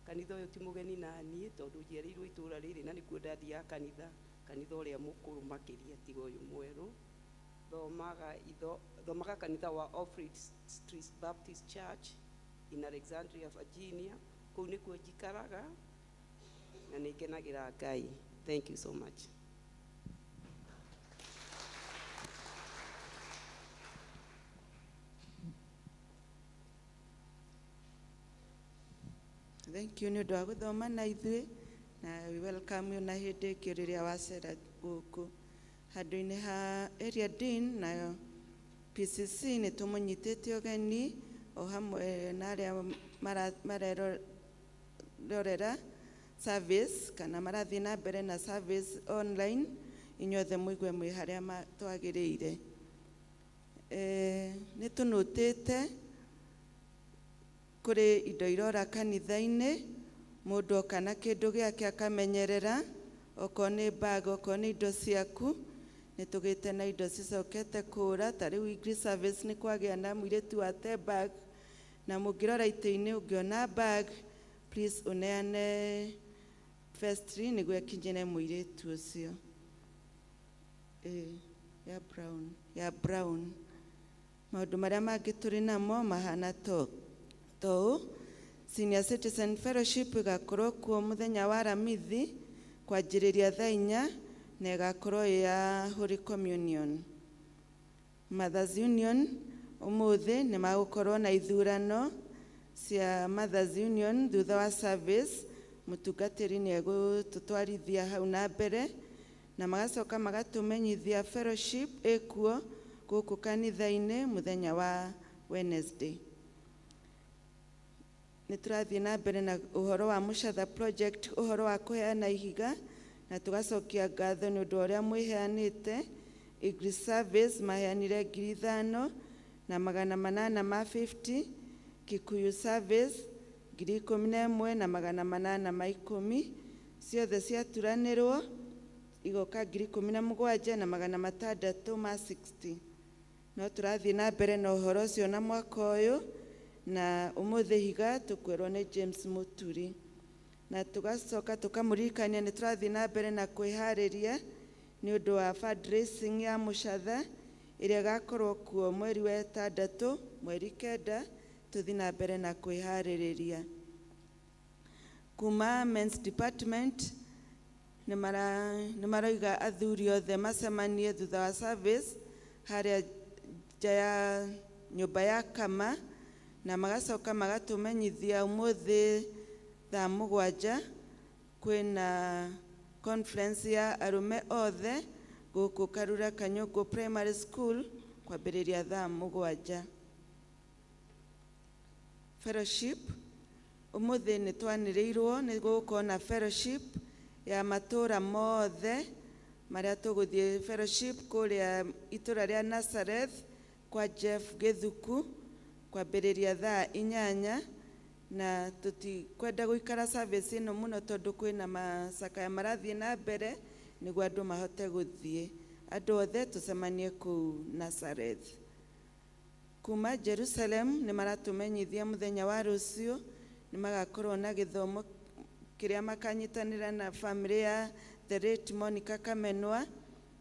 Kanitha ũyũ ti mũgeni na niĩ tondũ njiarĩirwo itũũra rĩrĩ na nĩkuo ndathiaga kanitha, kanitha ũrĩa mũkũrũ makĩria tiga ũyũ mwerũ. Thomaga kanitha wa Offred Street Baptist Church in Alexandria, Virginia. Kũu nĩkuo njikaraga na nĩ ngenagĩra Ngai. Thank you so much. Thank you nĩ ũndũ wa gũthoma na ithuĩ, na we welcome you na hĩndĩ ĩngĩ rĩrĩa wacera gũkũ. Handũ-inĩ ha area dean na PCC nĩ tũmũnyitĩte ũgeni o hamwe na arĩa marerorera service kana marathiĩ na mbere na service online, inyuothe mũigue mwĩ harĩa twagĩrĩire. Nĩ tũnũtĩte kũrĩ indo irora kanitha-inĩ, mũndũ oka na kĩndũ gĩake akamenyerera, okorwo nĩ bag, okorwo nĩ indo ciaku. Nĩ tũgĩte na indo cicokete kũra, ta rĩu English service nĩ kwagĩa na mũirĩtu wa te bag, na mũngĩrora itĩ-inĩ ũngĩona bag, please ũneane vestry nĩguo ĩkinyĩre mũirĩtu ũcio. Ya brown, ya brown. Maũndũ marĩa mangĩ tũrĩ namo mahana to ũũ. Senior Citizen Fellowship ĩgakorwo kuo mũthenya wa Aramithi kwanjĩrĩria thaa 4 na ĩgakorwo ĩ ya Holy Communion. Mothers Union ũmũthĩ nĩ magũkorwo na ithurano cia Mothers Union thutha wa service. Mũtungatĩri nĩ egũtũtwarithia hau na mbere, na magacoka magatũmenyithia fellowship ĩkuo gũkũ kanitha-inĩ mũthenya wa Wednesday. Nĩ tũrathiĩ na mbere na ũhoro wa Mũcatha project, ũhoro wa kũheana ihiga, na tũgacokia ngatho nĩ ũndũ wa ũrĩa mwĩheanĩte. English service maheanire 5,850, Kikuyu service 11,810, ciothe ciaturanĩrwo igoka 17,660. No tũrathiĩ na mbere na ũhoro ũcio na mwaka ũyũ, na ũmũthĩ ihiga tũkwĩrwo nĩ James Mũturi. Na tũgacoka tũkamũririkania nĩ tũrathiĩ na mbere na kwĩharĩria nĩ ũndũ wa fundraising ya Mũcatha ĩrĩa ĩgakorwo kuo mweri wa 6, mweri 9, tũthiĩ na mbere na kwĩharĩrĩria. Kuma men's department nĩ maroiga athuri othe macemanie thutha wa service harĩa nja ya nyũmba ya kama, na magacoka magatũmenyithia ũmũthĩ thaa 7 kwĩna conference ya arũme othe gũkũ Karura Kanyũngũ Primary School kwambĩrĩria thaa 7. Fellowship ũmũthĩ nĩ twanĩrĩirwo nĩ gũgũkorwo na fellowship ya matũra mothe marĩa tũgũthiĩ fellowship kũrĩa itũra rĩa Nazareth kwa Jeff Gĩthuku kwambĩrĩria thaa 8, na tũtikwenda gũikara service ĩno mũno tondũ kwĩna macakaya marathiĩ na mbere nĩguo andũ mahote gũthiĩ. Andũ othe tũcemanie kũu Nazareth. Kuma Jerusalem nĩ maratũmenyithia mũthenya wa rũciũ nĩ magakorwo na gĩthomo kĩrĩa makanyitanĩra na family ya the late Monica Kamenwa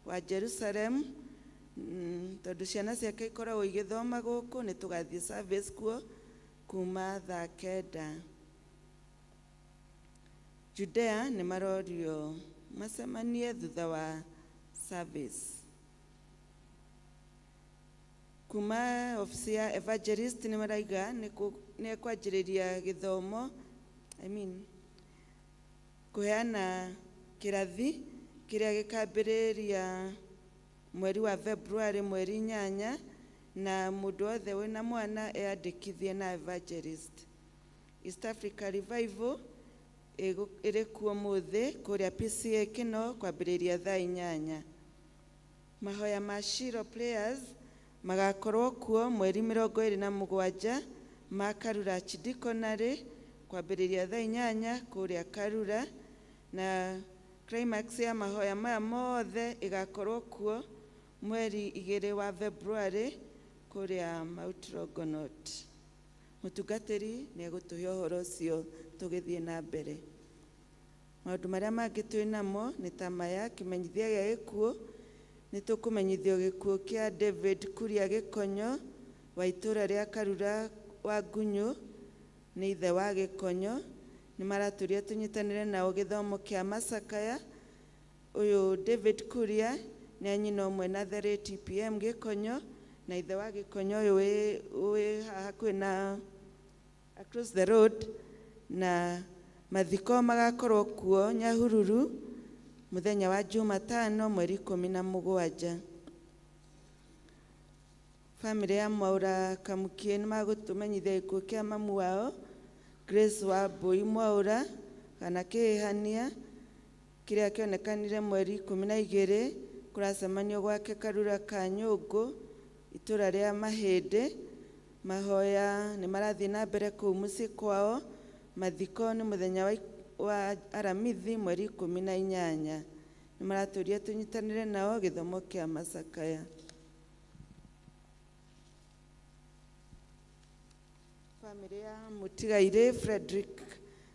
wa Jerusalem, tondũ ciana ciake ikoragwo igĩthoma gũkũ, nĩ tũgathiĩ service kuo kuma thaa 9. Judea nĩ marorio macemanie thutha wa service. Kuma ofici ya evangelist nĩ maraiga nĩ ekwanjĩrĩria gĩthomo, I mean, kũheana kĩrathi kĩrĩa gĩkambĩrĩria mweri wa February mweri 8, na mũndũ wothe wĩna mwana eyandĩkithie na evangelist. East Africa Revival ĩrĩ kuo mũthĩ kũrĩa PCA Kĩno kwambĩrĩria thaa 8. Mahoya ma Shiro Players magakorwo kuo mweri 27 ma Karura Archdeaconry kwambĩrĩria thaa 8 kũrĩa Karura, na climax ya mahoya maya mothe ĩgakorwo kuo mweri 2 wa February kũrĩa Mount Longonot. Mũtungatĩri nĩ egũtũhe ũhoro ũcio tũgĩthiĩ na mbere. Maũndũ marĩa mangĩ twĩ namo nĩ ta maya: kĩmenyithia gĩa gĩkuũ, nĩ tũkũmenyithio gĩkuũ kĩa David Kuria Gĩkonyo wa itũũra rĩa Karura wa Ngunyũ, nĩ ithe wa Gĩkonyo. Nĩ maratũria tũnyitanĩre nao gĩthomo kĩa macakaya. Ũyũ David Kuria nĩ anyina ũmwe na the late TPM Gĩkonyo, na ithe wa Gĩkonyo ũyũ wĩ haha hakuhĩ na across the road, na mathiko magakorwo kuo Nyahururu mũthenya wa Jumatano mweri 17. Family ya Mwaura Kamukie nĩ magũtũmenyithia gĩkuũ kĩa mamu wao Grace wa Mbui Mwaura kana Kĩhania kĩrĩa kĩonekanire mweri 12 kũracemanio gwake Karura ka Nyũngũ itũra rĩa Mahĩndĩ. Mahoya nĩ marathiĩ na mbere kũu mũciĩ kwao. Mathiko nĩ mũthenya wa Aramithi mweri 18. Nĩ maratũria tũnyitanĩre nao gĩthomo kĩa macakaya. Family ya Mũtigairĩ Frederick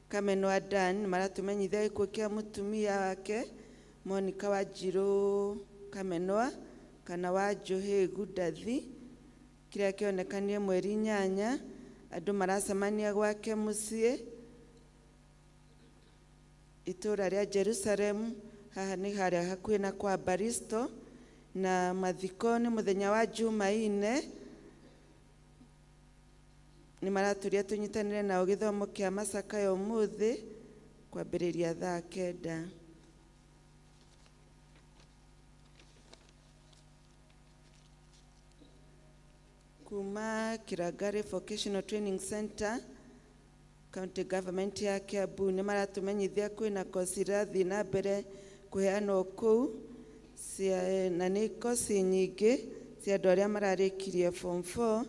Kamenwa Dan maratũmenyithia gĩkuũ kĩa mũtumia wake Monica Wanjirũ Kamenwa kana wa Njohĩgu Ndathi kĩrĩa kĩonekanire mweri 8. Andũ maracemania gwake mũciĩ itũũra rĩa Jerusalem, haha nĩ harĩa hakuhĩ na kwa Baristo, na mathiko nĩ mũthenya wa Jumaine. Nĩ maratũria tũnyitanĩre nao gĩthomo kĩa macakaya ũmũthĩ kwambĩrĩria thaa 9. Kuma Kirangari Vocational Training Center, County Government ya Kiambu nĩ maratũmenyithia kwĩna kosi irathiĩ na mbere kũheanwo kũu, na nĩ kosi nyingĩ cia andũ arĩa mararĩkirie form 4,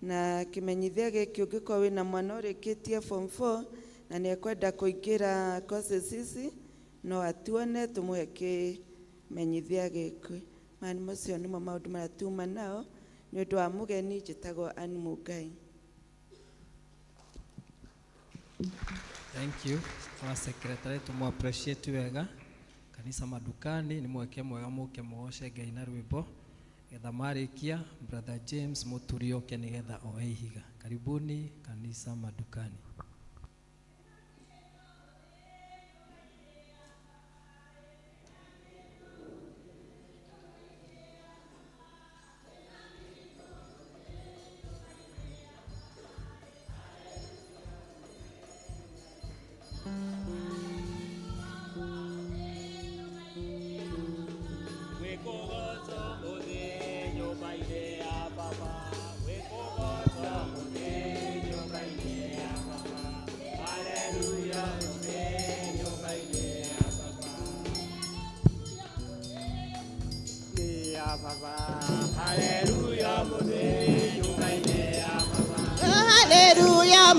na kĩmenyithia gĩkĩ ũngĩkorwo wĩna mwana ũrĩkĩtie form 4 na nĩ ekwenda kũingĩra courses ici no atuone tũmũhe kĩmenyithia gĩkĩ. Maya macio nĩmo maũndũ marĩa tuma nao nĩ ũndũ wa mũgeni. Njĩtagwo Ann Mungai. Thank you. Our secretary tũmũ appreciate wega. Kanisa madukani nĩ mweke mwega mũke mũgoce Ngai na rwĩmbo. Getha marĩkia Brother James Mũturi oke nĩgetha oe ihiga. Karibuni kanisa madukani.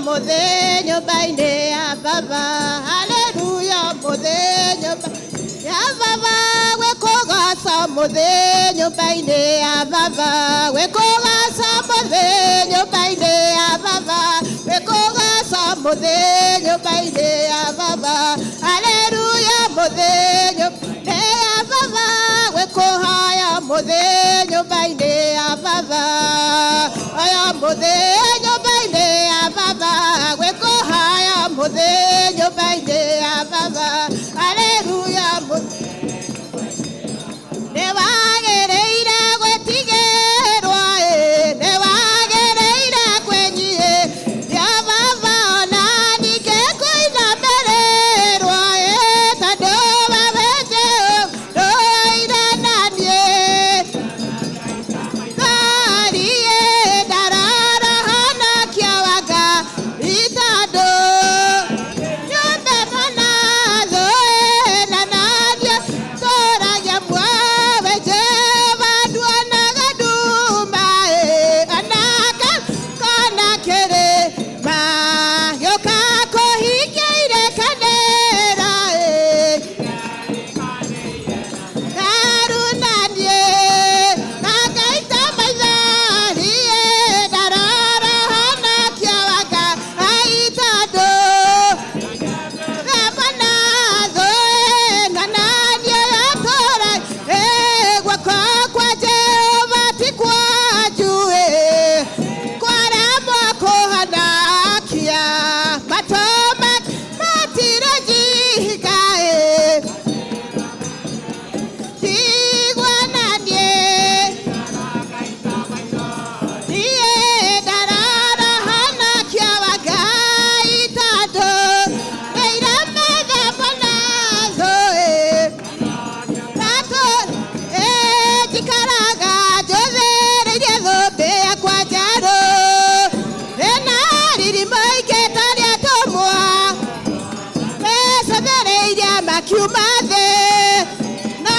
Mũthĩ nyũmba-inĩ ya baba, haleluya. Mũthĩ nyũmba ya baba, gwĩkũgoca. Mũthĩ nyũmba-inĩ ya baba, gwĩkũgoca. Mũthĩ nyũmba-inĩ ya baba, gwĩkũgoca. Mũthĩ nyũmba-inĩ ya baba, haleluya. Mũthĩ nyũmba-inĩ ya baba, gwĩkũhaya. Mũthĩ nyũmba-inĩ ya baba, aya. Mũthĩ nyũmba-inĩ ya baba, gwĩkũhaya. Mũthĩ nyũmba-inĩ ya baba, haleluya. Mũthĩ nĩ wagĩrĩire gwĩtigĩrwo ĩ, nĩ wagĩrĩire kwĩnyihia baba, ona ningĩ kũinamĩrĩrwo ĩ, tondũ wewe ndũire na niĩ. Thariĩ ndarara honokia wanga itandũ nyũmba mwana thũĩ na naniĩ tũragia muowe. Jehova nduonaga nduma ĩ, anaka kona kĩrĩma gĩũka kũhingia irĩkanĩro ĩ. Karunanie nangaita maithariĩ ndarora honokia wanga aitandũ Ramana thũĩ na naniĩ yatũra ĩ, guoko kwa Jehova ti kwa njuĩ kwaremwo kũhonokia matũ matirĩ njika ĩ. Tigwa na niĩ niĩ ndarara honokia wa Ngai tondũ nĩiremethe mũno thũĩ. Tatũ ĩ njikaraga njũthĩrĩirie thũmbĩ yakwa njerũ ĩna riri mũingĩ tarĩ atũmwa mecũthĩrĩirie makiuma thĩ no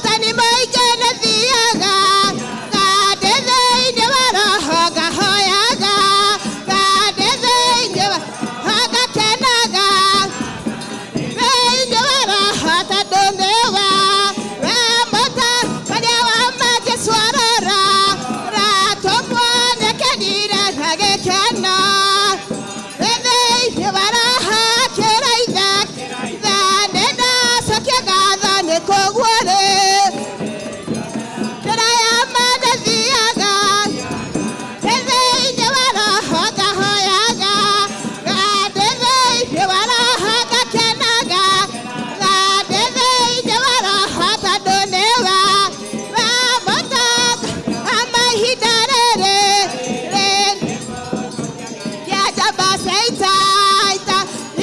tani mũingĩ nĩ thiaga ngandĩ thĩinĩ wa roho ngahoyaga ngandĩ thĩinĩ wa ngakenaga thĩinĩ wa roho tondũ nĩwe we mũtongoria wa ma. Jesũ arora ratũmwo nĩkenire na gĩkeno thĩinĩ wa roho kĩraitha tha nĩndacokia ngatho nĩ koguo rĩ njĩra ya ma ndathiaga thĩinĩ wa roho ngahoyaga ngandĩ thĩinĩ wa roho ngakenaga ngandĩ thĩinĩ wa roho tondũ nĩwe we mũtongo amahinda rĩrĩ rĩ ya njamba cia ita ita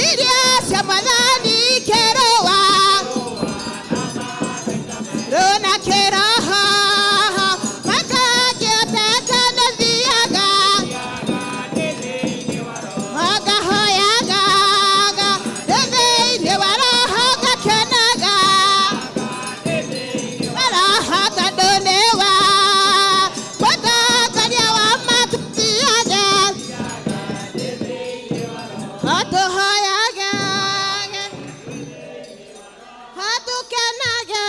iria cia mwathani kĩrũa rũna kĩroho makangĩoteka nĩthiaga ngahoyaga thĩinĩ wa roho ngakenaga roho tondũ nĩwe mũtongoria wa matũthiaga hatũhoyaga hatũkenaga.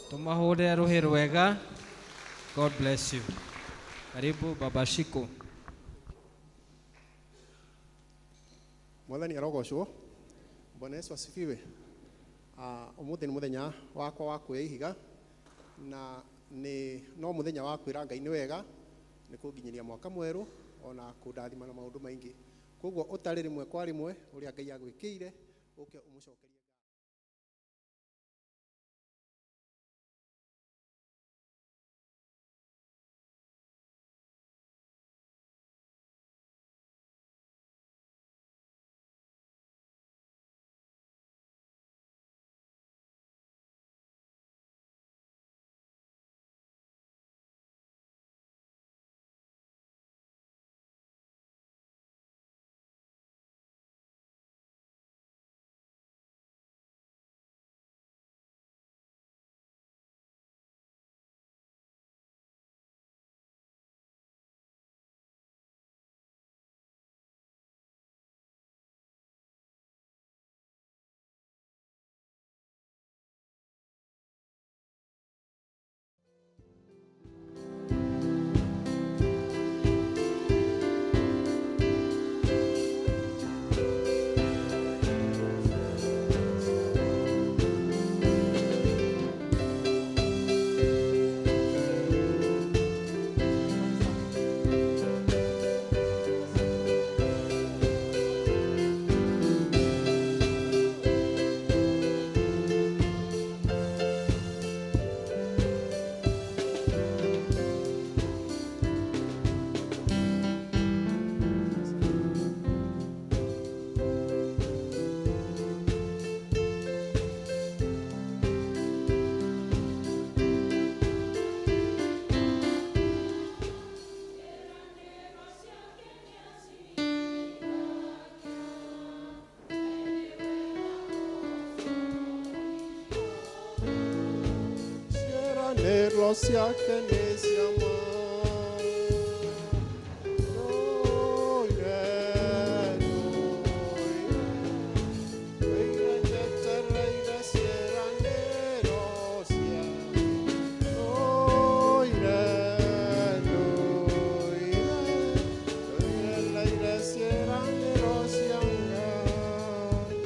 Tumahũrĩre rũhĩ rwega. God bless you. Karibu Baba Shiko. Mwathani arogocwo. Bwana Yesu asifiwe. Umuthi nĩ mũthenya wakwa wa kuoya ihiga na nĩ no mũthenya wa kwĩra Ngai nĩ wega nĩ kũnginyĩria mwaka mwerũ ona kũndathima na maũndũ maingĩ. Koguo ũtarĩ rĩmwe kwa rĩmwe ũrĩa Ngai agwĩkĩire ũke ũmũcokerie. Ciĩranĩro ciake nĩ cia ma. Ndũire, ndũire, ndũire njetereire ciĩranĩro ciake. Ndũire, ndũire, ndũire ciĩranĩro cia Ngai.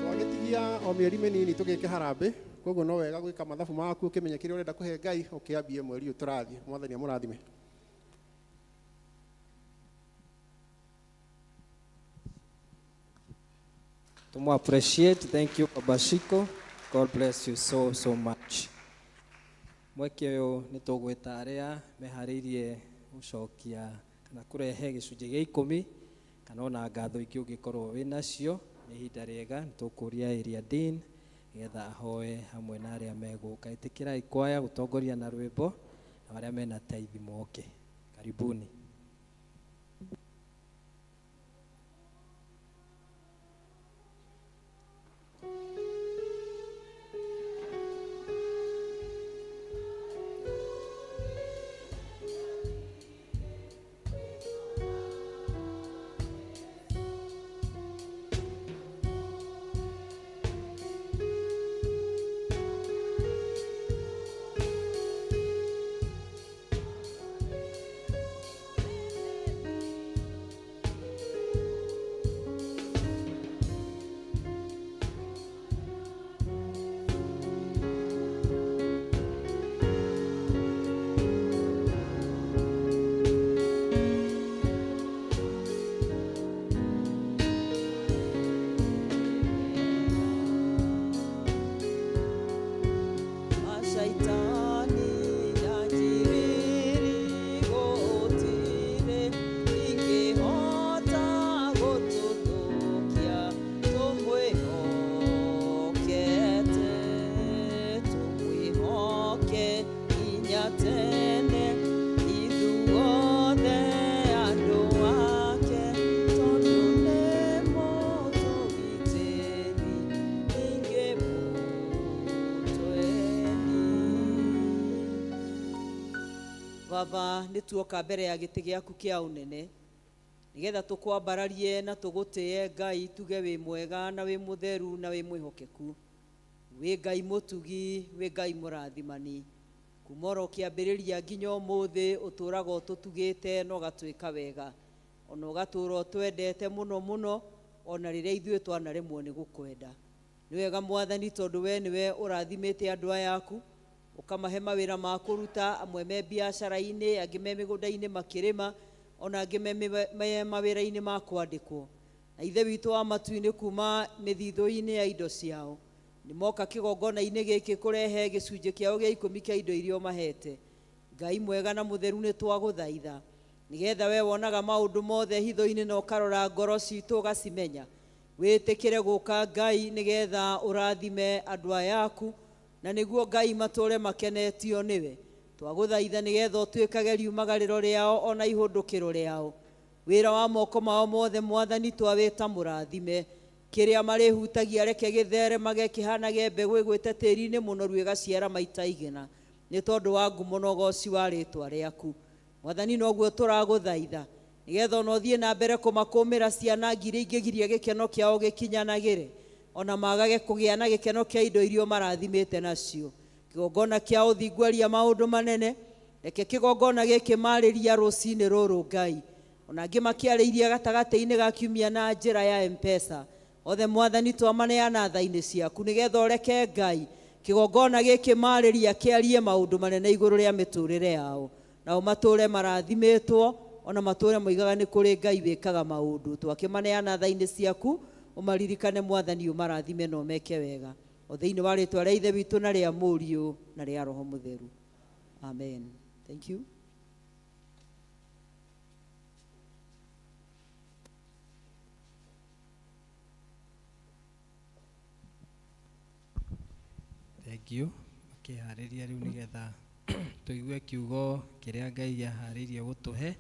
Twagĩtigia o mĩeri mĩnini tũgĩke harambĩ, koguo no wega gwĩka mathabu maku ũkĩmenya kĩrĩa ũrenda kũhe Ngai ũkĩambie mweri ũyũ tũrathiĩ. Mwathani amũrathime. Tumu appreciate. Thank you, Baba Shiko. God bless you so, so much. Mweke ũyũ nĩ tũgwĩta arĩa meharĩirie gũcokia kana kũrehe gĩcunjĩ gĩa ikũmi kana ona ngatho ingĩ ũngĩkorwo wĩ nacio. Nĩ ihinda rĩega, nĩ tũkũria Area Dean nĩgetha ahoe hamwe na arĩa megũka. Ĩtĩkĩrai kwaya gũtongoria na rwĩmbo na arĩa mena taithi moke. Karibuni. Mashaitani yanjiriri gũtirĩ ingĩhota gũtũthũkia tũmwĩhokete tũmwĩhoke nginya tene ithuothe andũ ake tondũ nĩ mũtũgitĩri ingĩmũtweni. Baba, nĩ tuoka mbere ya gĩtĩ gĩaku kĩa ũnene nĩgetha tũkwambararie na tũgũtĩe Ngai, tuge wĩ mwega na wĩ mũtheru na wĩ mwĩhokeku, wĩ Ngai mũtugi, wĩ Ngai mũrathimani. Kuma oro kĩambĩrĩria nginya ũmũthĩ ũtũraga ũtũtugĩte na ũgatwĩka wega, ona ũgatũra ũtwendete mũno mũno, ona rĩrĩa ithuĩ twanaremwo nĩ gũkwenda. Nĩ wega Mwathani, tondũ we nĩwe ũrathimĩte andũ aya aku, ũkamahe mawĩra ma kũruta, amwe me biacara-inĩ, angĩ me mĩgũnda-inĩ makĩrĩma, ona angĩ me mawĩra-inĩ ma kwandĩkwo. Na Ithe witũ wa matu-inĩ, kuma mĩthithũ-inĩ ya indo ciao nĩ moka kĩgongona-inĩ gĩkĩ kũrehe gĩcunjĩ kĩao gĩa ikũmi kĩa indo iria ũmahete. Ngai mwega na mũtheru, nĩ twagũthaitha nĩgetha we wonaga maũndũ mothe hitho-inĩ na ũkarora ngoro citũ ũgacimenya, wĩtĩkĩre gũka Ngai nĩgetha ũrathime andũ aya aku, na nĩguo Ngai matũre makenetio nĩwe. Twagũthaitha nĩgetha ũtuĩkage riumagarĩro rĩao ona ihũndũkĩro rĩao. Wĩra wa moko mao mothe Mwathani twawĩta mũrathime. Kĩrĩa marĩhutagia reke gĩtheremage kĩhanage mbegũ ĩgwĩte tĩri-inĩ mũnoru ĩgaciara maita igana, nĩ tondũ wa ngumo na ũgoci wa rĩtwa rĩaku. Mwathani, noguo tũragũthaitha nĩgetha ona ũthiĩ na mbere kũmakũmĩra ciana ngiri ingĩ giria gĩkeno kĩao gĩkinyanagĩre, ona magage kũgĩa na gĩkeno kĩa indo iria ũmarathimĩte nacio. Kĩgongona kĩa ũthingu aria maũndũ manene, reke kĩgongona gĩkĩ marĩria rũcinĩ rũrũ Ngai, ona angĩ makĩarĩirie gatagatĩ-inĩ ga kiumia na njĩra ya M-Pesa. Othe Mwathani twamaneana tha-inĩ ciaku nĩgetha ũreke Ngai kĩgongona gĩkĩ marĩria kĩarie maũndũ manene igũrũ rĩa mĩtũrĩre yao, nao matũre marathimĩtwo, ona matũre moigaga nĩ kũrĩ Ngai wĩkaga maũndũ. Twakĩmaneana tha-inĩ ciaku, ũmaririkane Mwathani, ũmarathime na ũmeke wega, o thĩinĩ wa rĩtwa rĩa Ithe witũ na rĩa Mũriũ na rĩa Roho Mũtheru. Amen. Thank you. Thengiũ makĩharĩria rĩu nĩgetha tũigue kiugo kĩrĩa Ngai aharĩirie gũtũhe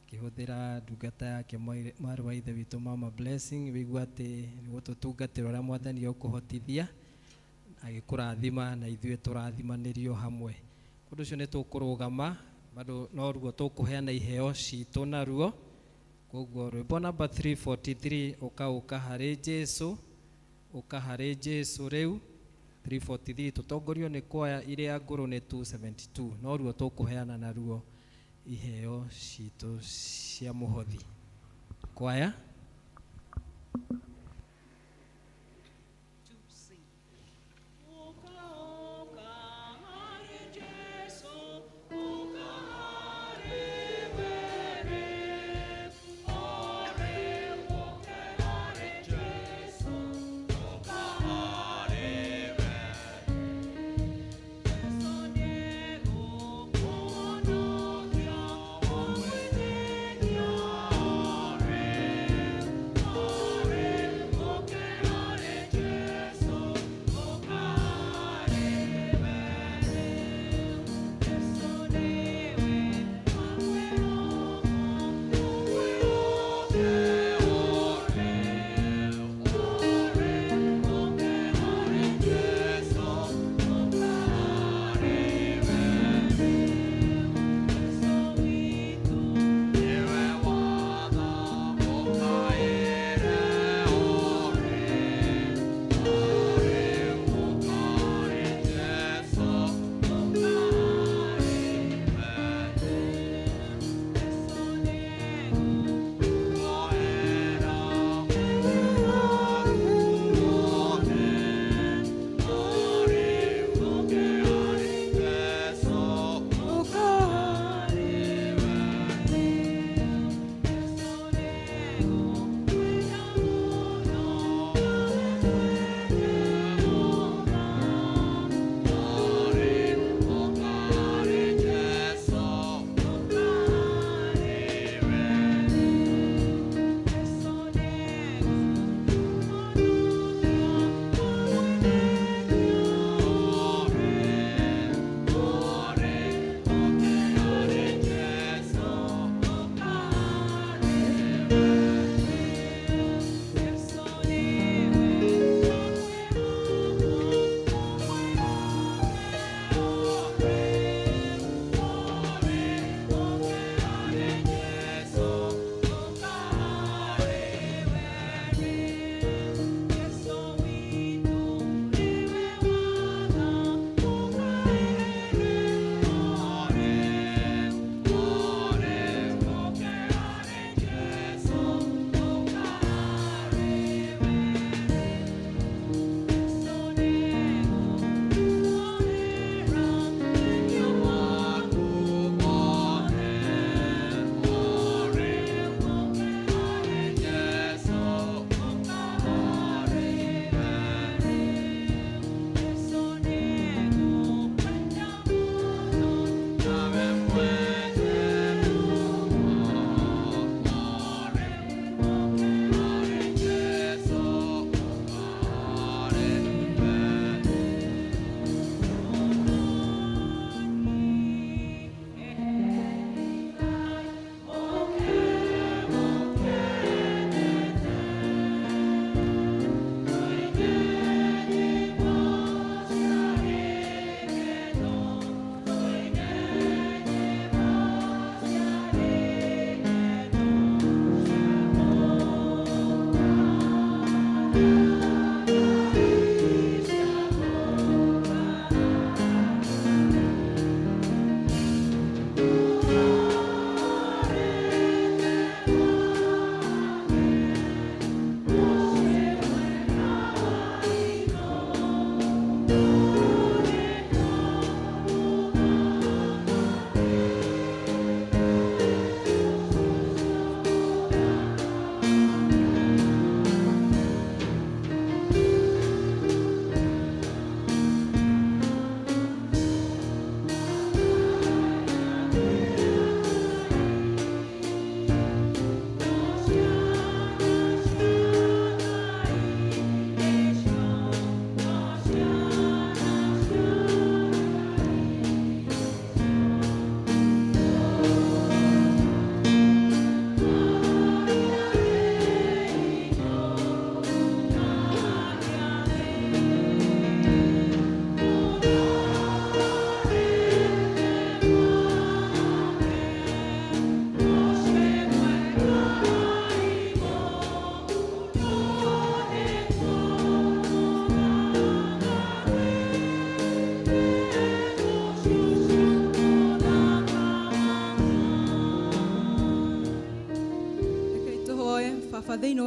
akĩhũthĩra ndungata yake mwarĩ wa ithe witũ Mama Blessing. Wĩigua atĩ nĩ gũtũtungatĩra ũrĩa Mwathani ekũhotithia agĩkũrathima na ithuĩ tũrathimanĩrio hamwe. Ũndũ ũcio nĩ tũkũrũgama bado noruo tũkũheana iheo citũ naruo. Koguo rwĩmbo namba 343, ũka ũka harĩ Jesu, ũka harĩ Jesu rĩu, 343, tũtongorio nĩ kwaya iria ngũrũ nĩ 272, noruo tũkũheana naruo iheo citũ cia mũhothi. Kwaya.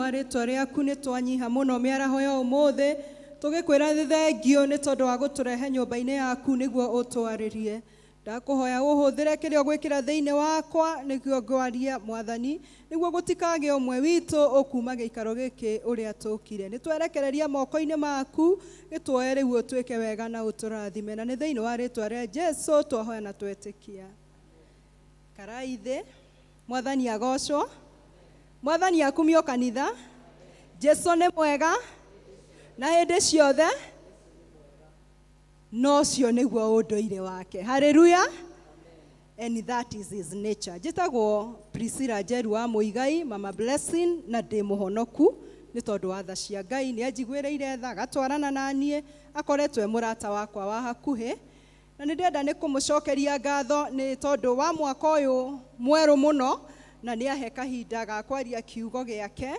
wa rĩtwa rĩaku nĩ twanyiha mũno mĩaraho ya ũmũthĩ tũgĩkwĩra nĩ thengio nĩ tondũ wa gũtũrehe nyũmba-inĩ yaku nĩguo ũtwarĩrie. Ndakũhoya ũhũthĩre kĩrĩa ũgwĩkĩra thĩinĩ wakwa nĩguo ngwaria Mwathani, nĩguo gũtikagĩe ũmwe witũ ũkuma gĩikaro gĩkĩ ũrĩa tũkire. Nĩ twerekereria moko-inĩ maku, gĩtuoe rĩu ũtwĩke wega na ũtũrathime, na nĩ thĩinĩ wa rĩtwa rĩa Jesu twahoya na twetĩkia. Karai thĩ, Mwathani agocwo, Mwathani akumio kanitha, Jesu nĩ mwega na hĩndĩ ciothe, na ũcio nĩguo ũndũire wake. Haleluya! And that is his nature. Njĩtagwo Priscilla Njeru wa Mũigai, Mama Blessing, na ndĩ mũhonoku nĩ tondũ wa tha cia Ngai. Nĩ anjiguĩrĩire tha, agatwarana na niĩ, akoretwo e mũrata wakwa wa hakuhĩ. Na nĩ ndĩrenda nĩ kũmũcokeria ngatho nĩ tondũ wa mwaka ũyũ mwerũ mũno, na nĩ ahe kahinda ga kwaria kiugo gĩake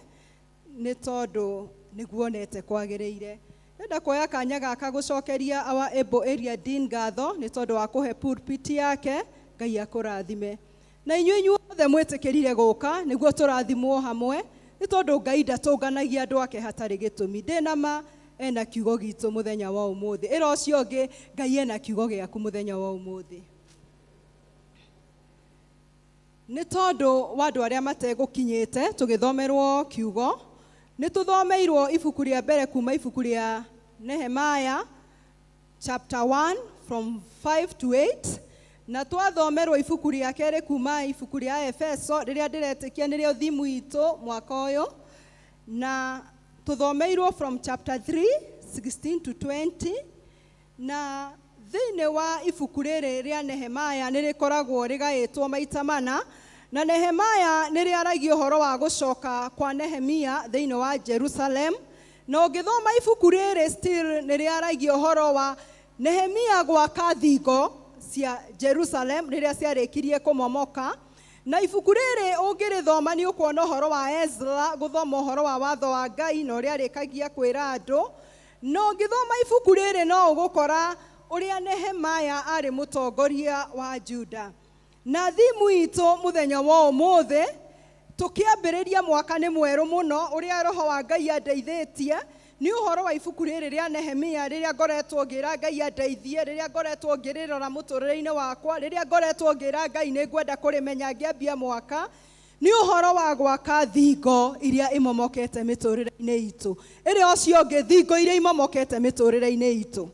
nĩ tondũ nĩguonete kwagĩrĩire. Ndĩrenda kuoya kanya gaka gũcokeria our able area dean ngatho nĩ tondũ wa kũhe pulpit yake. Ngai akũrathime. Na inyuĩ inyuothe mwĩtĩkĩrire gũka nĩguo tũrathimwo hamwe, nĩ tondũ Ngai ndatũnganagia andũ ake hatarĩ gĩtũmi. Ndĩna ma ena kiugo gitũ mũthenya wa ũmũthĩ. Ĩra ũcio ũngĩ, Ngai ena kiugo gĩaku mũthenya wa ũmũthĩ. Nĩ tondũ wa andũ arĩa mategũkinyĩte tũgĩthomerwo kiugo, nĩ tũthomeirwo ibuku rĩa mbere kuma ibuku rĩa Nehemiah chapter 1 from 5 to 8, na twathomerwo ibuku rĩa kerĩ kuma ibuku rĩa Efeso rĩrĩa ndĩretĩkia nĩrĩo thimu itũ mwaka ũyũ, na tũthomeirwo from chapter 3 16 to 20. Na thĩinĩ wa ibuku rĩrĩ rĩa Nehemiah nĩ rĩkoragwo rĩgaĩtwo maita mana, na Nehemiah nĩ rĩaragia ũhoro wa gũcoka kwa Nehemia thĩinĩ wa Jerusalem. Na ũngĩthoma ibuku rĩrĩ still nĩ rĩaragia ũhoro wa Nehemia gwaka thingo cia Jerusalem rĩrĩa ciarĩkirie kũmomoka. Na ibuku rĩrĩ ũngĩrĩthoma nĩ ũkuona ũhoro wa Ezra gũthoma ũhoro wa watho wa Ngai na ũrĩa arĩkagia kwĩra andũ. Na ũngĩthoma ibuku rĩrĩ no ũgũkora ũrĩa Nehemiah arĩ mũtongoria wa Juda. Na thimu itũ mũthenya wa ũmũthĩ tũkĩambĩrĩria mwaka nĩ mwerũ mũno, ũrĩa roho wa Ngai andeithĩtie nĩ ũhoro wa ibuku rĩrĩ rĩa Nehemia, rĩrĩa ngoretwo ngĩra Ngai andeithie, rĩrĩa ngoretwo ngĩrĩrora mũtũrĩre-inĩ wakwa, rĩrĩa ngoretwo ngĩra Ngai nĩ ngwenda kũrĩmenya ngĩambia mwaka, nĩ ũhoro wa gwaka thingo iria imomokete mĩtũrĩre-inĩ itũ. Ĩrĩa ũcio ũngĩ, thingo iria imomokete mĩtũrĩre-inĩ itũ.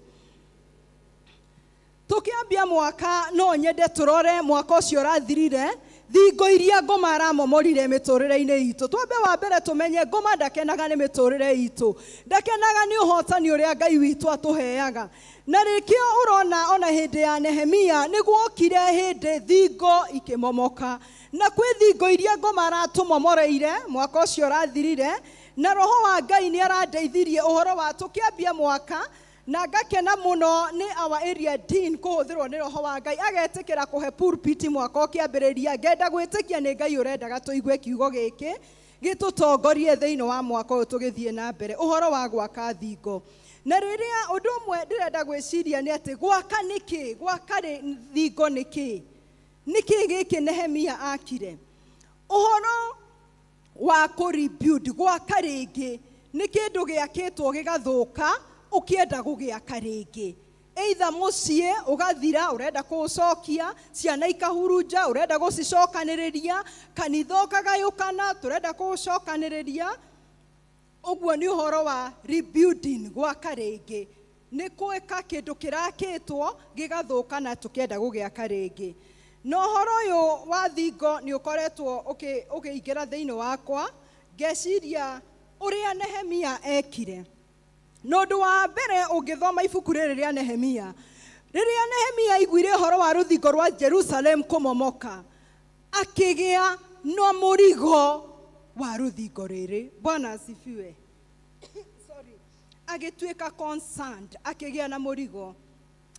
Tũkĩambia mwaka no nyende tũrore mwaka ũcio ũrathirire, thingo iria ngoma aramomorire mĩtũrĩre-inĩ itũ. Twambe wa mbere tũmenye ngoma ndakenaga nĩ mĩtũrĩre itũ, ndakenaga nĩ ũhotani ũrĩa Ngai witũ atũheaga. Na rĩkĩo ũrona ona hĩndĩ ya Nehemia nĩ gwokire hĩndĩ thingo ikĩmomoka, na kwĩ thingo iria ngoma aratũmomoreire mwaka ũcio ũrathirire, na roho wa Ngai nĩ arandeithirie ũhoro wa tũkĩambia mwaka. Na ngakena mũno nĩ our area dean kũhũthĩrwo nĩ roho wa Ngai agetĩkĩra kũhe pulpit mwaka ũkĩambĩrĩria. Ngenda gwĩtĩkia nĩ Ngai ũrendaga tũigue kiugo gĩkĩ gĩtũtongorie thĩinĩ wa mwaka ũyũ tũgĩthiĩ na mbere, ũhoro wa gwaka thingo. Na rĩrĩa ũndũ ũmwe ndĩrenda gwĩciria nĩ atĩ gwaka nĩkĩ, gwaka thingo nĩkĩ, nĩkĩ gĩkĩ Nehemia akire. Ũhoro wa kũ rebuild, gwaka rĩngĩ, nĩ kĩndũ gĩakĩtwo gĩgathũka ũkĩenda gũgĩaka rĩngĩ. Either mũciĩ ũgathira ũrenda kũũcokia, ciana ikahurunja ũrenda gũcicokanĩrĩria, kanitha ũkagayũkana tũrenda kũũcokanĩrĩria. Ũguo nĩ ũhoro wa rebuilding, gwaka rĩngĩ. Nĩ gwĩka kĩndũ kĩrakĩtwo gĩgathũka na tũkĩenda gũgĩaka rĩngĩ. Na ũhoro ũyũ wa thingo nĩ ũkoretwo ũkĩingĩra thĩinĩ wakwa, ngeciria ũrĩa Nehemia ekire. Na ũndũ wa mbere ũngĩthoma ibuku rĩrĩ rĩa Nehemia, rĩrĩa Nehemia aiguire ũhoro wa rũthingo rwa Jerusalem kũmomoka, akĩgĩa na mũrigo wa rũthingo rĩrĩ. Bwana asifiwe. Sorry. Agĩtuĩka concerned, akĩgĩa na mũrigo.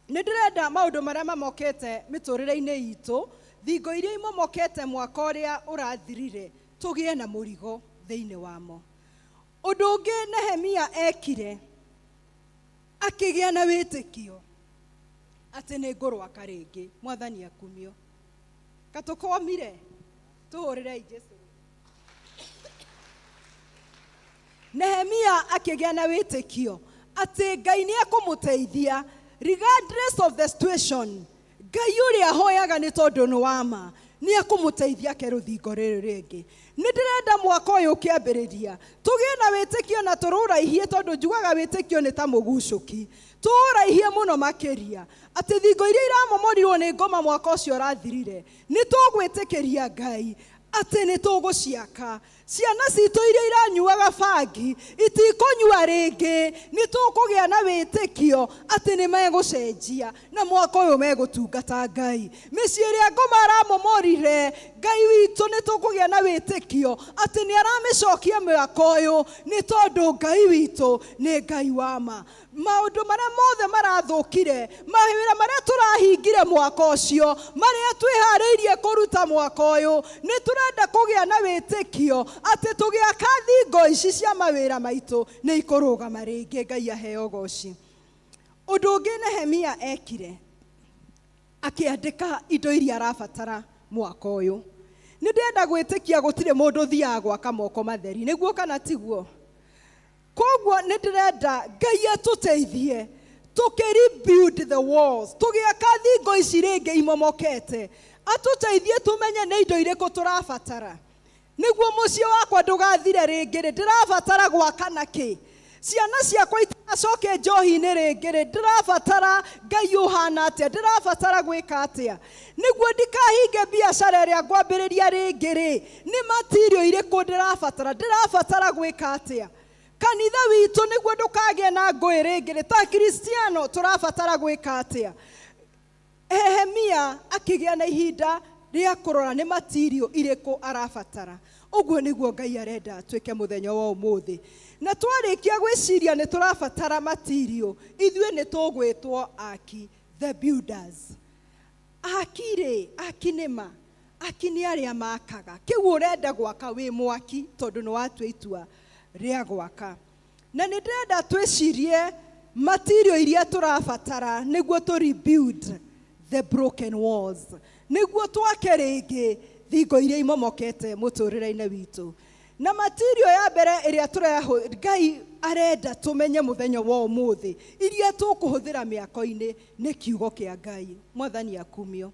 Nĩ ndĩrenda maũndũ marĩa mamokete mĩtũrĩre-inĩ itũ, thingo iria imomokete mwaka ũrĩa ũrathirire, tũgĩe na mũrigo thĩinĩ wamo. Ũndũ ũngĩ Nehemia ekire, akĩgĩa na wĩtĩkio atĩ nĩ ngũrwaka rĩngĩ. Mwathani akumio. Katũkomire, tũhũrĩrei Jesũ. Nehemia akĩgĩa na wĩtĩkio atĩ Ngai nĩ ekũmũteithia regardless of the situation. Ngai ũrĩa ahoyaga nĩ tondũ nĩ wa ma nĩ ekũmũteithia ake rũthingo rĩrĩ rĩngĩ. Nĩ ndĩrenda mwaka ũyũ ũkĩambĩrĩria tũgĩe na wĩtĩkio na tũrũraihie, tondũ njugaga wĩtĩkio nĩ ta mũgucũki, tũũraihie mũno makĩria atĩ thingo iria iramomorirwo nĩ ngoma mwaka ũcio ũrathirire nĩ tũgwĩtĩkĩria Ngai atĩ nĩ tũgũciaka. Ciana citũ iria iranyuaga bangi itikũnyua rĩngĩ, nĩ tũkũgĩa na wĩtĩkio atĩ nĩ megũcenjia na mwaka ũyũ megũtungata Ngai. Mĩciĩ ĩrĩa ngoma aramomorire, Ngai witũ nĩ tũkũgĩa na wĩtĩkio atĩ nĩ aramĩcokia mwaka ũyũ, nĩ tondũ Ngai witũ nĩ Ngai wa ma. Maũndũ marĩa mothe marathũkire, mawĩra marĩa tũrahingire mwaka ũcio, marĩa twĩharĩirie kũruta mwaka ũyũ, nĩ tũrenda kũgĩa na wĩtĩkio atĩ tũgĩaka thingo ici cia mawĩra maitũ nĩ ikũrũgama rĩngĩ. Ngai aheo goci. Ũndũ ũngĩ Nehemia ekire, akĩandĩka indo iria arabatara mwaka ũyũ. Nĩ ndĩrenda gwĩtĩkia gũtirĩ mũndũ ũthiaga gwaka moko matheri, nĩguo kana tiguo? Koguo nĩ ndĩrenda Ngai atũteithie tũkĩ rebuild the walls, tũgĩaka thingo ici rĩngĩ imomokete, atũteithie tũmenye nĩ indo irĩkũ tũrabatara nĩguo mũciĩ wakwa ndũgathire rĩngĩ rĩ, ndĩrabatara gwaka na kĩ? Ciana ciakwa itigacoke njohi-inĩ rĩngĩ rĩ, ndĩrabatara Ngai ũhana atĩa? Ndĩrabatara gwĩka atĩa nĩguo ndikahinge biacara ĩrĩa ngwambĩrĩria rĩngĩ rĩ, nĩ material irĩkũ ndĩrabatara? Ndĩrabatara gwĩka atĩa kanitha witũ nĩguo ndũkagĩe na ngũĩ rĩngĩ rĩ, ta Kristiano tũrabatara gwĩka atĩa? Nehemia akĩgĩa na ihinda rĩa kũrora nĩ material irĩkũ arabatara. Ũguo nĩguo Ngai arenda twĩke mũthenya wa ũmũthĩ. Na twarĩkia gwĩciria nĩ tũrabatara material, ithuĩ nĩ tũgwĩtwo aki, the builders. Aki rĩ, aki nĩ ma, aki nĩ arĩa makaga. Kĩu ũrenda gwaka wĩ mwaki, tondũ nĩ watua itua rĩa gwaka. Na nĩ ndĩrenda twĩcirie material iria tũrabatara nĩguo tũ rebuild the broken walls, nĩguo twake rĩngĩ thingo iria imomokete mũtũrĩre-inĩ witũ. Na material ya mbere ĩrĩa tũreho Ngai arenda tũmenye mũthenya wa ũmũthĩ iria tũkũhũthĩra mĩako-inĩ nĩ kiugo kĩa Ngai. Mwathani akumio.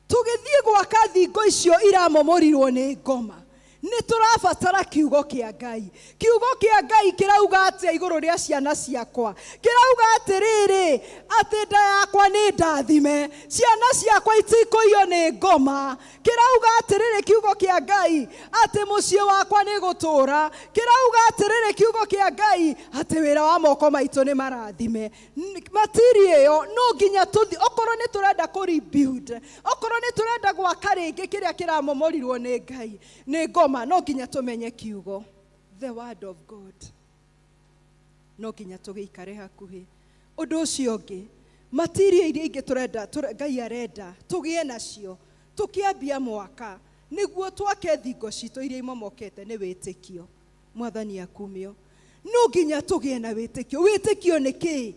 Tũgĩthiĩ gwaka thingo icio iramomorirwo nĩ ngoma, nĩ tũrabatara kiugo kĩa Ngai. Kiugo kĩa Ngai kĩrauga atĩa igũrũ rĩa ciana ciakwa? Kĩrauga atĩrĩrĩ, atĩ nda yakwa nĩ ndathime, ciana ciakwa itikũiywo nĩ ngoma. Kĩrauga atĩrĩrĩ kiugo kĩa Ngai, atĩ mũciĩ wakwa nĩ gũtũũra. Kĩrauga atĩrĩrĩ kiugo kĩa Ngai, atĩ wĩra wa moko maitũ nĩ marathime. Material ĩyo no nginya tũthi, okorwo nĩ tũrenda kũ rebuild, okorwo nĩ tũrenda gwaka rĩngĩ kĩrĩa kĩramomorirwo nĩ Ngai nĩ ngoma, no nginya tũmenye kiugo, the word of God, no nginya tũgĩikare hakuhĩ. Ũndũ ũcio ũngĩ, material iria ingĩ tũrenda Ngai arenda tũgĩe nacio tũkĩambia mwaka nĩguo twake thingo citũ iria imomokete nĩ wĩtĩkio. Mwathani akumio. No nginya tũgĩe na wĩtĩkio. Wĩtĩkio nĩ kĩĩ?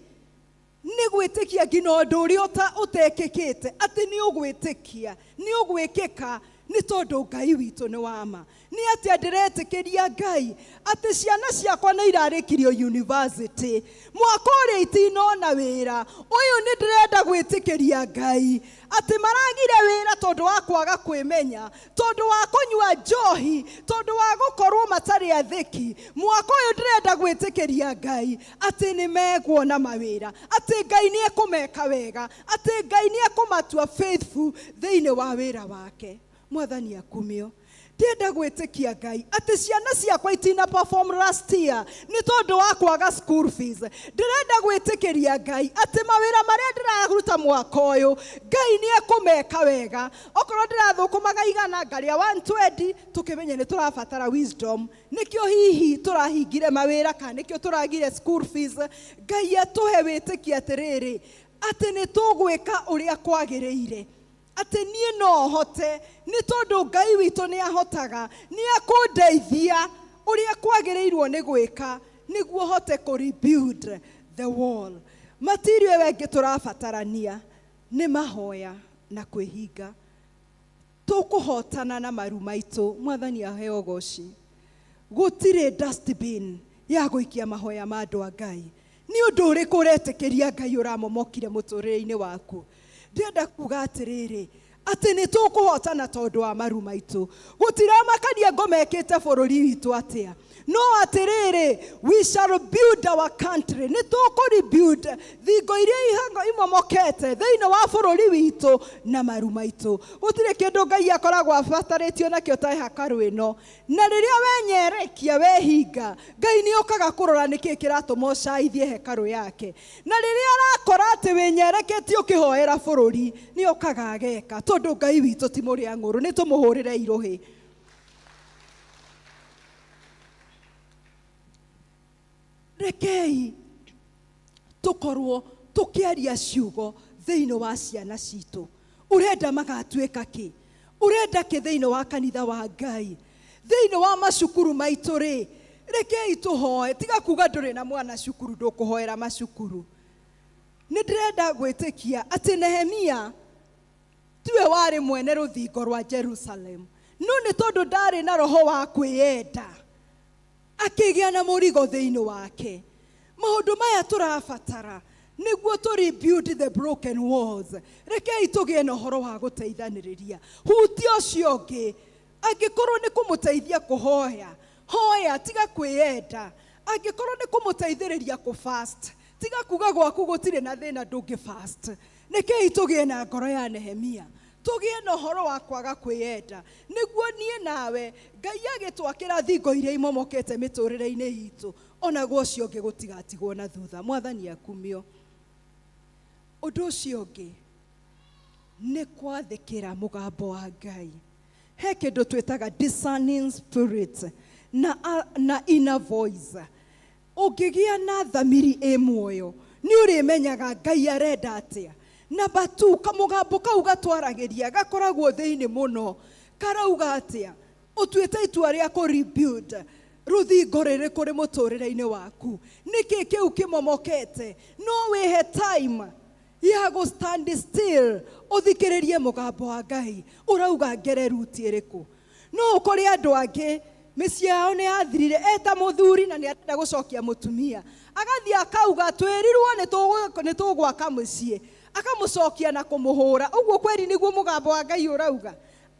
Nĩ gwĩtĩkia nginya ũndũ ũrĩa ũtekĩkĩte atĩ nĩ ũgwĩtĩkia nĩ ũgwĩkĩka, nĩ tondũ Ngai witũ nĩ wa ma. Nĩ atĩa ndĩretĩkĩria Ngai atĩ ciana ciakwa nĩ irarĩkirio university mwaka ũrĩa itinona wĩra ũyũ? Nĩ ndĩrenda gwĩtĩkĩria Ngai atĩ maragire wĩra tondũ wa kwaga kwĩmenya, tondũ wa kũnyua njohi, tondũ wa gũkorwo matarĩ athĩki. Mwaka ũyũ ndĩrenda gwĩtĩkĩria Ngai atĩ nĩ meguona mawĩra, atĩ Ngai nĩ ekũmeka wega, atĩ Ngai nĩ ekũmatua faithful thĩinĩ wa wĩra wake. Mwathani akumio. Ndĩrenda gwĩtĩkia Ngai atĩ ciana ciakwa itina perform last year nĩ tondũ wa kwaga school fees. Ndĩrenda gwĩtĩkĩria Ngai atĩ mawĩra marĩa ndĩraruta mwaka ũyũ Ngai nĩ ekũmeka wega. Okorwo ndĩrathũkũmaga 100 ngarĩa 120, tũkĩmenye nĩ tũrabatara wisdom, nĩkĩo hihi tũrahingire mawĩra kana nĩkĩo tũragire school fees. Ngai atũhe wĩtĩkia atĩrĩrĩ, atĩ nĩ tũgwĩka ũrĩa kwagĩrĩire, atĩ niĩ no hote nĩ tondũ Ngai witũ nĩ ahotaga, nĩ akũndeithia ũrĩa kwagĩrĩirwo nĩ gwĩka nĩguo hote kũ rebuild the wall. Material ĩyo ĩngĩ tũrabatarania nĩ mahoya na kwĩhinga. Tũkũhotana na maru maitũ. Mwathani aheo goci. Gũtirĩ dustbin. Ya gũikia mahoya ma andũ a Ngai. Nĩ ũndũ ũrĩkũ ũretĩkĩria Ngai ũramomokire mũtũrĩre-inĩ waku? Ndĩrenda kuga atĩrĩrĩ, atĩ nĩ tũkũhotana tondũ wa maru maitũ. Gũtiramakania ngoma ĩkĩte bũrũri witũ atĩa, no atĩrĩrĩ, we shall build our country. Nĩ tũkũ rebuild thingo iria imomokete thĩinĩ wa bũrũri witũ na maru maitũ. Gũtirĩ kĩndũ Ngai akoragwo abatarĩtio nakĩo ta hekarũ ĩno. Na rĩrĩa wenyerekia wehinga, Ngai nĩ okaga kũrora nĩkĩ kĩratũma ũcaithie hekarũ yake. Na rĩrĩa arakora atĩ wĩnyereketie ũkĩhoera bũrũri, nĩ okaga ageka, tondũ Ngai witũ ti mũrĩa ng'ũrũ. Nĩ tũmũhũrĩre irũhĩ. Rekei tũkorwo tũkĩaria ciugo thĩinĩ wa ciana citũ. Ũrenda magatuĩka kĩ? Ũrenda kĩ thĩinĩ wa kanitha wa Ngai? Thĩinĩ wa macukuru maitũ rĩ, rekei tũhoe. Tiga kuga ndũrĩ na mwana cukuru, ndũkũhoera macukuru. Nĩ ndĩrenda gwĩtĩkia atĩ Nehemia tiwe warĩ mwene rũthingo rwa Jerusalem, no nĩ tondũ ndarĩ na roho wa kwĩyenda, akĩgĩa na mũrigo thĩinĩ wake. Maũndũ maya tũrabatara nĩguo tũ rebuild the broken walls. Rekei tũgĩe na ũhoro wa gũteithanĩrĩria. Hutia ũcio ũngĩ, angĩkorwo nĩ kũmũteithia kũhoya, hoya, tiga kwĩyenda. Angĩkorwo nĩ kũmũteithĩrĩria kũ fast, tiga kuga gwaku gũtirĩ na thĩna, ndũngĩ fast. Rekei tũgĩe na ngoro ya Nehemia, tũgĩe na ũhoro wa kwaga kwĩyenda, nĩguo niĩ nawe Ngai agĩtwakĩra thingo iria imomokete mĩtũrĩre-inĩ itũ, onaguo ũcio ũngĩ gũtigatigwo na thutha. Mwathani akumio. Ũndũ ũcio ũngĩ nĩ kwathĩkĩra mũgambo wa Ngai. He kĩndũ twĩtaga discerning spirit na inner voice. Ũngĩgĩa na thamiri ĩ muoyo, nĩ ũrĩmenyaga Ngai arenda atĩa. Number 2, kamũgambo kau gatwaragĩria gakoragwo thĩinĩ mũno, karauga atĩa? Ũtuĩte itua rĩa kũ rebuild rũthingo rĩrĩkũ rĩ mũtũrĩre-inĩ waku? Nĩkĩ kĩu kĩmomokete? No wĩhe time ya gũ stand still, ũthikĩrĩrie mũgambo wa Ngai ũrauga ngere ruti ĩrĩkũ. No ũkore andũ angĩ mĩciĩ yao nĩ yathirire, eta mũthuri na nĩ arenda gũcokia mũtumia, agathiĩ akauga twĩrirwo nĩ tũgwaka mũciĩ, akamũcokia na kũmũhũra. Ũguo kweri nĩguo mũgambo wa Ngai ũrauga?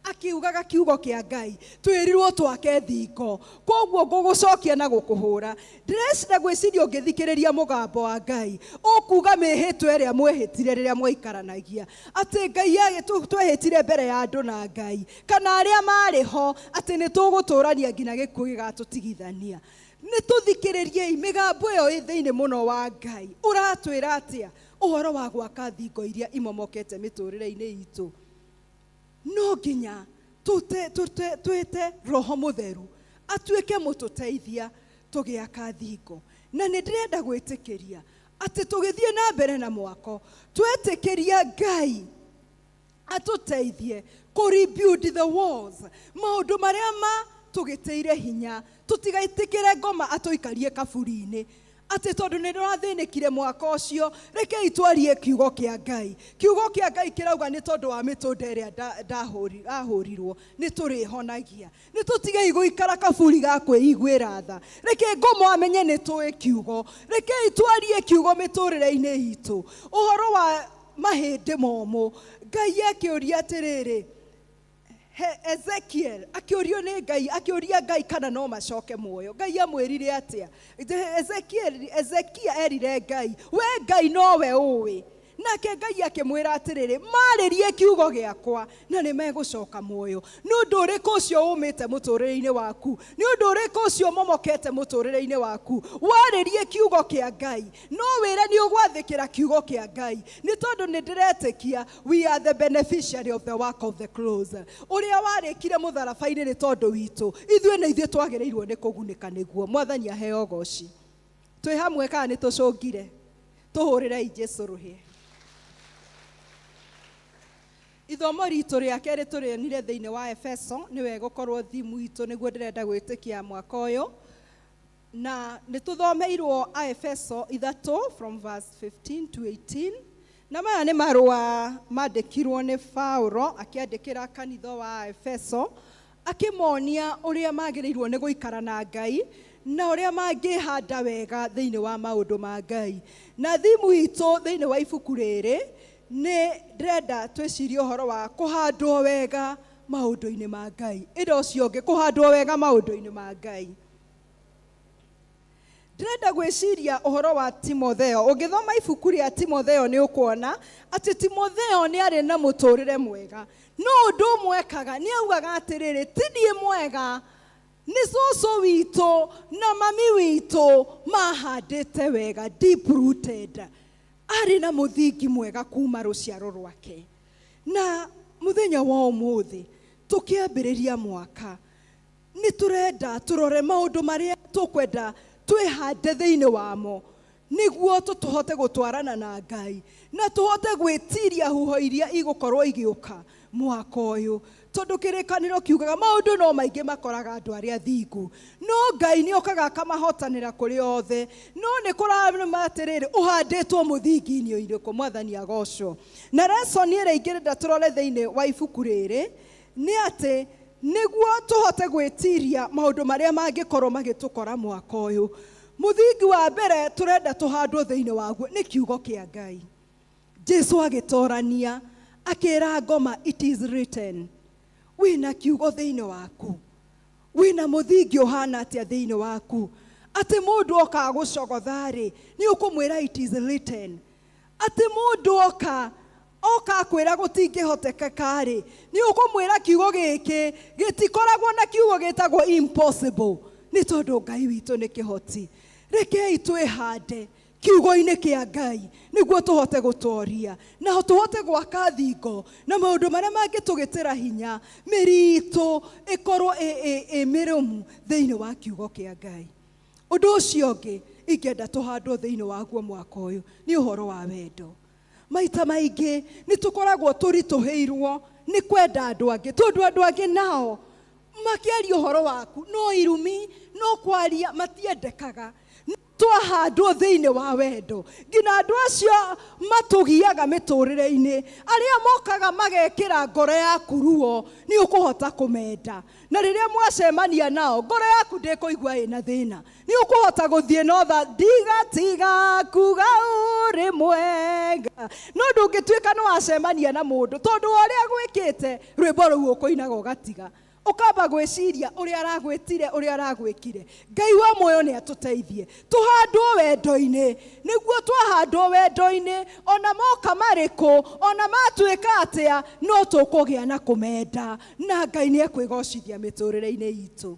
Akiugaga kiugo kĩa Ngai, twĩrirwo twake thingo, koguo ngũgũcokia na gũkũhũra. Ndĩrecira gwĩciria ũngĩthikĩrĩria mũgambo wa Ngai, ũkuga mĩhĩtwa ĩrĩa mwehĩtire rĩrĩa mwaikaranagia, atĩ Ngai twehĩtire mbere ya andũ na Ngai kana arĩa marĩ ho, atĩ nĩ tũgũtũrania nginya gĩkuũ gĩgatũtigithania. Nĩ tũthikĩrĩriei mĩgambo ĩyo ĩ thĩinĩ mũno wa Ngai. Ũratwĩra atĩa ũhoro wa gwaka thingo iria imomokete mĩtũrĩre-inĩ itũ? No nginya twĩte Roho Mũtheru atuĩke mũtũteithia tũgĩaka thingo. Na nĩ ndĩrenda gwĩtĩkĩria atĩ tũgĩthiĩ na mbere na mwako, twetĩkĩria Ngai atũteithie kũ rebuild the walls, maũndũ marĩa ma tũgĩtĩire hinya, tũtigaitĩkĩre ngoma atũikarie kaburi-inĩ atĩ tondũ nĩ ndĩrathĩnĩkire mwaka ũcio. Rekei twarie kiugo kĩa Ngai. Kiugo kĩa Ngai kĩrauga nĩ tondũ wa mĩtũnda ĩrĩa ndahũrirwo nĩ tũrĩhonagia. Nĩ tũtigei gũikara kaburi ga kwĩiguĩra tha. Reke ngomo amenye nĩ tũĩ kiugo. Rekei twarie kiugo mĩtũrĩre-inĩ itũ. Ũhoro wa mahĩndĩ momũ, Ngai akĩũria atĩrĩrĩ, Ezekiel akĩũrio nĩ Ngai, akĩũria Ngai kana no macoke muoyo. Ngai amwĩrire atĩa? Ezekiel erire Ngai, we Ngai nowe ũĩ. Nake Ngai akĩmwĩra atĩrĩrĩ, marĩrie kiugo gĩakwa na nĩ megũcoka muoyo. Nĩ ũndũ ũrĩkũ ũcio ũmĩte mũtũrĩre-inĩ waku? Nĩ ũndũ ũrĩkũ ũcio ũmomokete mũtũrĩre-inĩ waku? Warĩrie kiugo kĩa Ngai. No wĩre nĩ ũgwathĩkĩra kiugo kĩa Ngai, nĩ tondũ nĩ ndĩretĩkia we are the beneficiary of the work of the cross. Ũrĩa warĩkire mũtharaba-inĩ nĩ tondũ witũ, ithuĩ nĩ ithuĩ twagĩrĩirwo nĩ kũgunĩka nĩguo. Mwathani aheo ũgoci. Twĩ hamwe kana nĩ tũcũngire? Tũhũrĩrei Jesu rũhĩ. Ithomo ritũ rĩa kerĩ tũrĩonire thĩinĩ wa Efeso. Nĩ wega gũkorwo thimu itũ nĩguo ndĩrenda gwĩtĩkia mwaka ũyũ. Na nĩ tũthomeirwo a Efeso 3 from verse 15 to 18. Na maya nĩ marũa mandĩkirwo nĩ Paulo akĩandĩkĩra kanitha wa Efeso, akĩmonia ũrĩa magĩrĩirwo nĩ gũikara na Ngai. Na ũrĩa mangĩhanda wega thĩinĩ wa maũndũ ma Ngai. Na thimu itũ thĩinĩ wa ibuku rĩrĩ nĩ ndĩrenda twĩcirie ũhoro wa kũhandwo wega maũndũ-inĩ ma Ngai. Ĩndĩ ũcio ũngĩ, kũhandwo wega maũndũ-inĩ ma Ngai. Ndĩrenda gwĩciria ũhoro wa Timotheo. Ũngĩthoma ibuku rĩa Timotheo nĩ ũkuona atĩ Timotheo nĩ arĩ na mũtũrĩre mwega. No ũndũ ũmwe ekaga, nĩ augaga atĩrĩrĩ, ti niĩ mwega, nĩ cũcũ witũ na mami witũ mahandĩte wega, deep rooted. Arĩ na mũthingi mwega kuma rũciaro rwake. Na mũthenya wa ũmũthĩ tũkĩambĩrĩria mwaka, nĩ tũrenda tũrore maũndũ marĩa tũkwenda twĩhande thĩinĩ wamo, nĩguo tũhote gũtwarana na Ngai na tũhote gwĩtiria huho iria igũkorwo igĩũka mwaka ũyũ. Tondũ kĩrĩkanĩro kiugaga maũndũ no maingĩ makoraga andũ arĩa thingu, no Ngai nĩ okaga akamahotanĩra kũrĩ othe. No nĩ kũrarũma atĩrĩrĩ, ũhandĩtwo mũthingi-inĩ ũrĩkũ? Mwathani agocwo. Na lesson ĩrĩa ingĩrenda tũrore thĩinĩ wa ibuku rĩrĩ nĩ atĩ nĩguo tũhote gwĩtiria maũndũ marĩa mangĩkorwo magĩtũkora mwaka ũyũ, mũthingi wa mbere tũrenda tũhandwo thĩinĩ waguo nĩ kiugo kĩa Ngai. Jesu agĩtorania akĩra ngoma, it is written. Wĩna kiugo thĩinĩ waku, wĩna mũthingi ũhana atĩa thĩinĩ waku, atĩ mũndũ oka gũcogotha-rĩ, nĩ ũkũmwĩra it is written. Atĩ mũndũ oka akwĩra gũtingĩhotekeka-rĩ, nĩ ũkũmwĩra kiugo gĩkĩ gĩtikoragwo na kiugo gĩtagwo impossible, nĩ tondũ Ngai witũ nĩ kĩhoti. Rekei twĩhande kiugo-inĩ kĩa Ngai nĩguo tũhote gũtoria na tũhote gwaka thingo na maũndũ marĩa mangĩtũgĩtĩra hinya, mĩri itũ ĩkorwo ĩ mĩrũmu thĩinĩ wa kiugo kĩa Ngai. Ũndũ ũcio ũngĩ ingĩenda tũhandwo thĩinĩ waguo mwaka ũyũ nĩ ũhoro wa wendo. Maita maingĩ nĩ tũkoragwo tũritũhĩirwo nĩ kwenda andũ angĩ, tondũ andũ angĩ nao makĩaria ũhoro waku no irumi, no kwaria matiendekaga. Twahandwo thĩinĩ wa wendo, nginya andũ acio matũgiaga mĩtũrĩre-inĩ, arĩa mokaga magekĩra ngoro yaku ruo, nĩ ũkũhota kũmenda. Na rĩrĩa mwacemania nao, ngoro yaku ndĩkũigua ĩna thĩna, nĩ ũkũhota gũthiĩ no tha ndigatiga kuga ũrĩ mwega. No ndũngĩtuĩka nĩ wacemania na mũndũ tondũ wa ũrĩa gwĩkĩte, rwĩmbo rũu ũkũinaga ũgatiga, ũkamba gwĩciria ũrĩa aragwĩtire, ũrĩa aragwĩkire. Ngai wa muoyo nĩ atũteithie tũhandwo wendo-inĩ, nĩguo twahandwo wendo-inĩ, ona moka marĩkũ, ona matuĩka atĩa, no tũkũgĩa na kũmenda, na Ngai nĩ ekwĩgocithia mĩtũrĩre-inĩ itũ.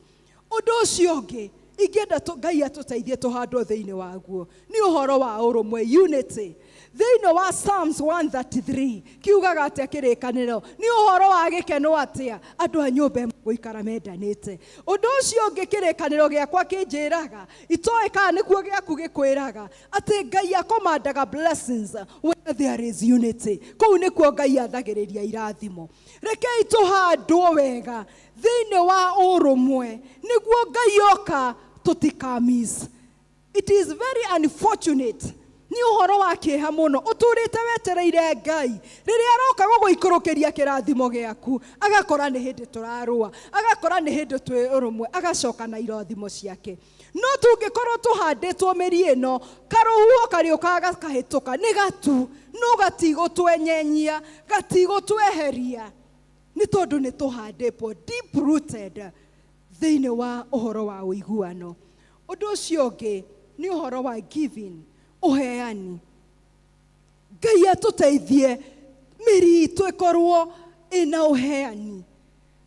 Ũndũ ũcio ũngĩ ingĩenda Ngai atũteithie tũhandwo thĩinĩ waguo nĩ ũhoro wa ũrũmwe, unity. Thĩinĩ wa Psalms 133 kiugaga atĩa kĩrĩkanĩro? Nĩ ũhoro wa gĩkeno atĩa andũ a nyũmba ĩmwe gũikara mendanĩte. Ũndũ ũcio ũngĩ kĩrĩkanĩro gĩakwa kĩnjĩraga, itoĩ kana nĩkuo gĩaku gĩkwĩraga, atĩ Ngai akomandaga blessings where there is unity. Kũu nĩkuo Ngai athagĩrĩria irathimo. Rekei tũhandwo wega thĩinĩ wa ũrũmwe, nĩguo Ngai oka tũtikamiss. It is very unfortunate, nĩ ũhoro wa kĩeha mũno ũtũrĩte wetereire Ngai, rĩrĩa aroka gũgũikũrũkĩria kĩrathimo gĩaku, agakora nĩ hĩndĩ tũrarũa, agakora nĩ hĩndĩ twĩ ũrũmwe, agacoka na irathimo ciake. No tũngĩkorwo tũhandĩtwo mĩri ĩno, karũhuho karĩũkaga gakahĩtũka, nĩ gatu, no gatigũtwenyenyia, gatigũtweheria, nĩ tondũ nĩ tũhandĩtwo deep rooted thĩinĩ wa ũhoro wa ũiguano. Ũndũ ũcio ũngĩ nĩ ũhoro wa giving, ũheani. Ngai atũteithie mĩri itũ ĩkorwo ĩna ũheani.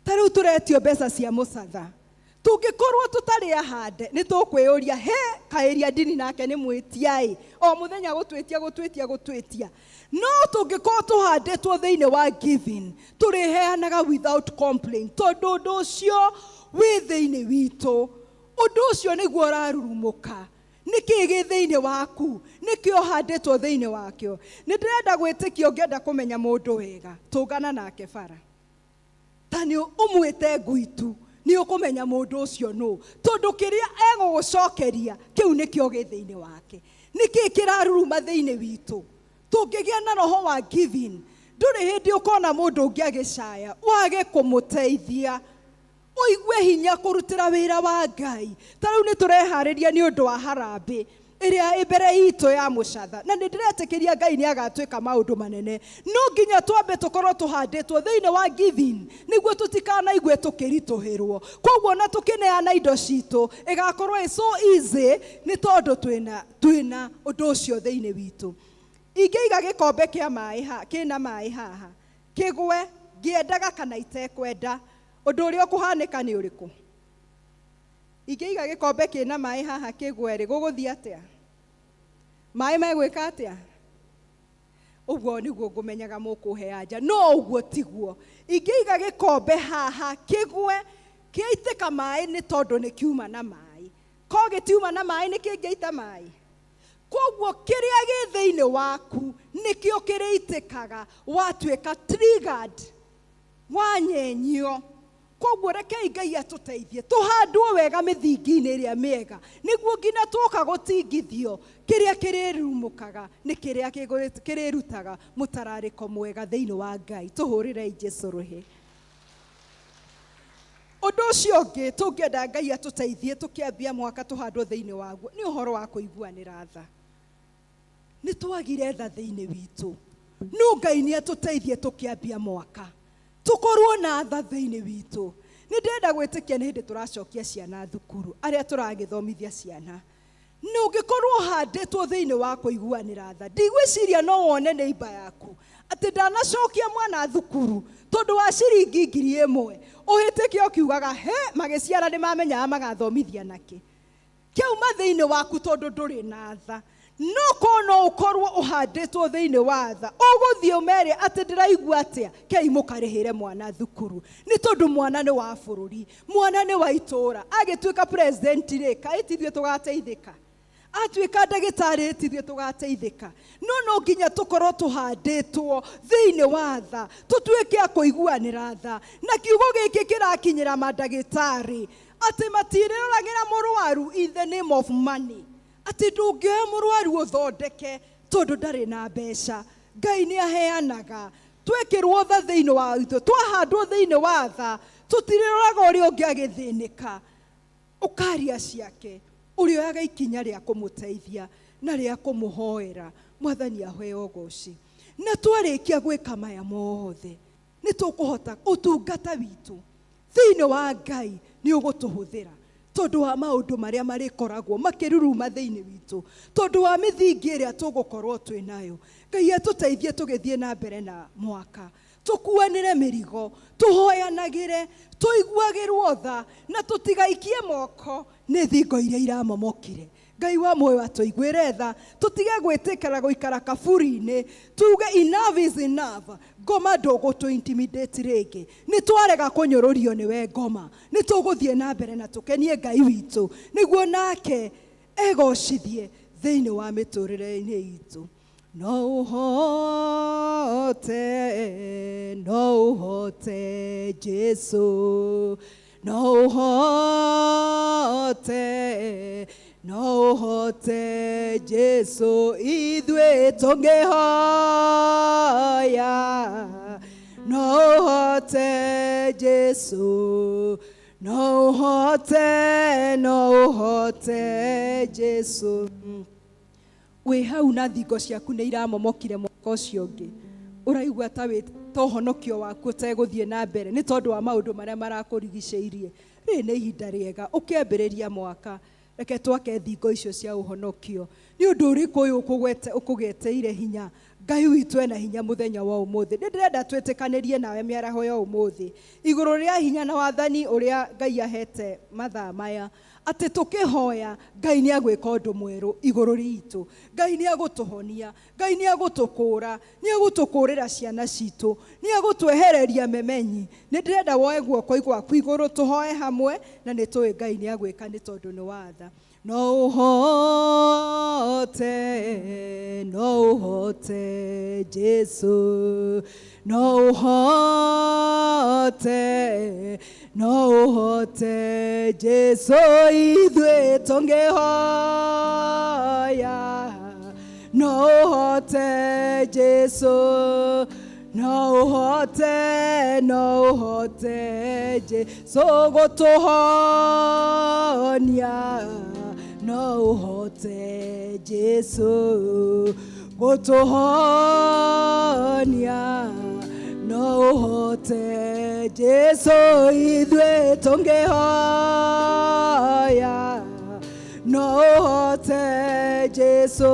Ta rĩu tũretio mbeca cia mũcatha, tũngĩkorwo tũtarĩ ahande nĩ tũkwĩyũria, he kaĩria ndini nake nĩ mwĩtia-ĩ, o mũthenya gũtwĩtia gũtwĩtia gũtwĩtia. No tũngĩkorwo tũhandĩtwo thĩinĩ wa giving, tũrĩheanaga without complaint, tondũ ũndũ ũcio wĩ thĩinĩ witũ, ũndũ ũcio nĩguo ũrarurumũka. Nĩkĩ gĩ thĩinĩ waku? Nĩkĩ ũhandĩtwo thĩinĩ wakĩo? Nĩ ndĩrenda gwĩtĩkia ũngĩenda kũmenya mũndũ wega, tũngana nake bara, ta nĩ ũmwĩte ngũitu, nĩ ũkũmenya mũndũ ũcio nũ, tondũ kĩrĩa egũgũcokeria kĩu nĩkĩo gĩ thĩinĩ wake. Nĩkĩ kĩraruruma thĩinĩ witũ? Tũngĩgĩa na roho wa giving, ndũrĩ hĩndĩ ũkona mũndũ ũngĩ agĩcaya wage kũmũteithia. Ũigue hinya kũrutĩra wĩra wa Ngai. Ta rĩu nĩ tũreharĩria nĩ ũndũ wa harambĩ ĩrĩa ĩ mbere itũ ya mũcatha, na nĩ ndĩretĩkĩria Ngai nĩ agatwĩka maũndũ manene. No nginya twambe tũkorwo tũhandĩtwo thĩinĩ wa giving nĩguo tũtikanaigue tũkĩritũhĩrwo. Koguo na tũkĩneana indo citũ ĩgakorwo ĩ so easy nĩ tondũ twĩna ũndũ ũcio thĩinĩ witũ. Ingĩiga gĩkombe kĩa maĩ ha, kĩna maĩ haha kĩgwe ngĩendaga kana itekwenda, ũndũ ũrĩa ũkũhanĩka nĩ ũrĩkũ? Ingĩiga gĩkombe kĩna maĩ haha kĩgwe rĩ, gũgũthiĩ atĩa? Maĩ megwĩka atĩa? Ũguo nĩguo ngũmenyaga mũkũhe anja, no ũguo tiguo. Ingĩiga gĩkombe haha kĩgwe kĩaitĩka maĩ nĩ tondũ nĩ kiuma na maĩ. Ko gĩtiuma na maĩ nĩ kĩngĩita maĩ? Koguo kĩrĩa gĩ thĩinĩ waku nĩkĩo kĩrĩitĩkaga watuĩka triggered, wanyenyio. Koguo rekei Ngai atũteithie tũhandwo wega mĩthingi-inĩ ĩrĩa mĩega, nĩguo nginya twoka gũtingithio kĩrĩa kĩrĩrumũkaga nĩ kĩrĩa kĩrĩrutaga mũtararĩko mwega thĩinĩ wa Ngai. Tũhũrĩrei Jesũ rũhĩ. Ũndũ ũcio ũngĩ tũngĩenda Ngai atũteithie tũkĩambia mwaka tũhandwo thĩinĩ waguo nĩ ũhoro wa kũiguanĩra tha. Nĩ twagire tha thĩinĩ witũ, no Ngai nĩ atũteithie tũkĩambia mwaka tũkorwo na tha thĩinĩ witũ. Nĩ ndĩrenda gwĩtĩkia nĩ hĩndĩ tũracokia ciana thukuru, arĩa tũragĩthomithia ciana. Na ũngĩkorwo ũhandĩtwo thĩinĩ wa kũiguanĩra tha, ndigwĩciria no wone neighbor yaku atĩ ndanacokia mwana thukuru tondũ wa ciringi 1000, ũhĩtĩke ũkiugaga he magĩciara nĩ mamenyaga magathomithia nakĩ. Kĩauma thĩinĩ waku tondũ ndũrĩ na tha. No korwo no ũkorwo ũhandĩtwo thĩinĩ wa tha, ũgũthiĩ ũmere atĩ ndĩraigua atĩa, kei mũkarĩhĩre mwana thukuru. Nĩ tondũ mwana nĩ wa bũrũri, mwana nĩ wa itũũra. Agĩtuĩka president rĩ, kaĩ ti ithuĩ tũgateithĩka? Atuĩka ndagĩtarĩ ti ithuĩ tũgateithĩka? No no nginya tũkorwo tũhandĩtwo thĩinĩ wa tha, tũtuĩke a kũiguanĩra tha. Na kiugo gĩkĩ kĩrakinyĩra mandagĩtarĩ atĩ matirĩroragĩra mũrwaru in the name of money, atĩ ndũngĩoya mũrwaru ũthondeke tondũ ndarĩ na mbeca. Ngai nĩ aheanaga. Twekĩrwo tha thĩinĩ wa itũ, twahandwo thĩinĩ wa tha, tũtirĩroraga ũrĩa ũngĩ agĩthĩnĩka. Ũkaria ciake, ũrĩoyaga ikinya rĩa kũmũteithia na rĩa kũmũhoera Mwathani aheo ũgoci. Na twarĩkia gwĩka maya mothe, nĩ tũkũhota ũtungata witũ thĩinĩ wa Ngai nĩ ũgũtũhũthĩra tondũ wa maũndũ marĩa marĩkoragwo makĩruruma thĩinĩ witũ, tondũ wa mĩthingi ĩrĩa tũgũkorwo twĩ nayo. Ngai atũteithie tũgĩthiĩ na mbere na mwaka, tũkuanĩre mĩrigo, tũhoyanagĩre, tũiguagĩrwo tha, na tũtigaikie moko nĩ thingo iria iramomokire. Ngai wa muoyo atũiguĩre tha, tũtige gwĩtĩkĩra gũikara kaburi-inĩ, tuge enough is enough. Ngoma ndũgũtũ intimidate rĩngĩ, nĩ twarega kũnyũrũrio nĩwe ngoma, nĩ tũgũthiĩ na mbere na tũkenie Ngai witũ, nĩguo nake egocithie thĩinĩ wa mĩtũrĩre-inĩ itũ. No ũhote, no ũhote Jesũ, no ũhote, no ũhote Jesũ, ithuĩ tũngĩhoya. No ũhote Jesũ, no ũhote, no ũhote Jesũ. Wĩ hau na thingo ciaku nĩ iramomokire mwaka ũcio ũngĩ, ũraigua ta wĩ ta ũhonokio waku ũtegũthiĩ na mbere nĩ tondũ wa maũndũ marĩa marakũrigicĩirie. Rĩrĩ nĩ ihinda rĩega ũkĩambĩrĩria mwaka, reke twake thingo icio cia ũhonokio. Nĩ ũndũ ũrĩkũ ũyũ ũkũgeteire hinya? Ngai witũ ena hinya mũthenya wa ũmũthĩ. Nĩ ndĩrenda twĩtĩkanĩrie nawe mĩaraho ya ũmũthĩ igũrũ rĩa hinya na wathani ũrĩa Ngai ahete mathaa maya, atĩ tũkĩhoya Ngai nĩ agwĩka ũndũ mwerũ igũrũ ritũ. Ngai nĩ agũtũhonia, Ngai nĩ agũtũkũra, nĩ agũtũkũrĩra ciana citũ, nĩ agũtwehereria memenyi. Nĩ ndĩrenda woe guoko gwaku igũrũ tũhoe hamwe, na nĩ tũĩ Ngai nĩ agwĩka nĩ tondũ nĩ watha. No ũhote, no ũhote Jesũ, no ũhote, no ũhote Jesũ, ithuĩ tũngĩhoya. No ũhote Jesũ, No ũhote, no ũhote Jesu gũtũhonia. No ũhote Jesu gũtũhonia. No ũhote Jesu ithuĩ tũngĩhoya. No ũhote Jesu,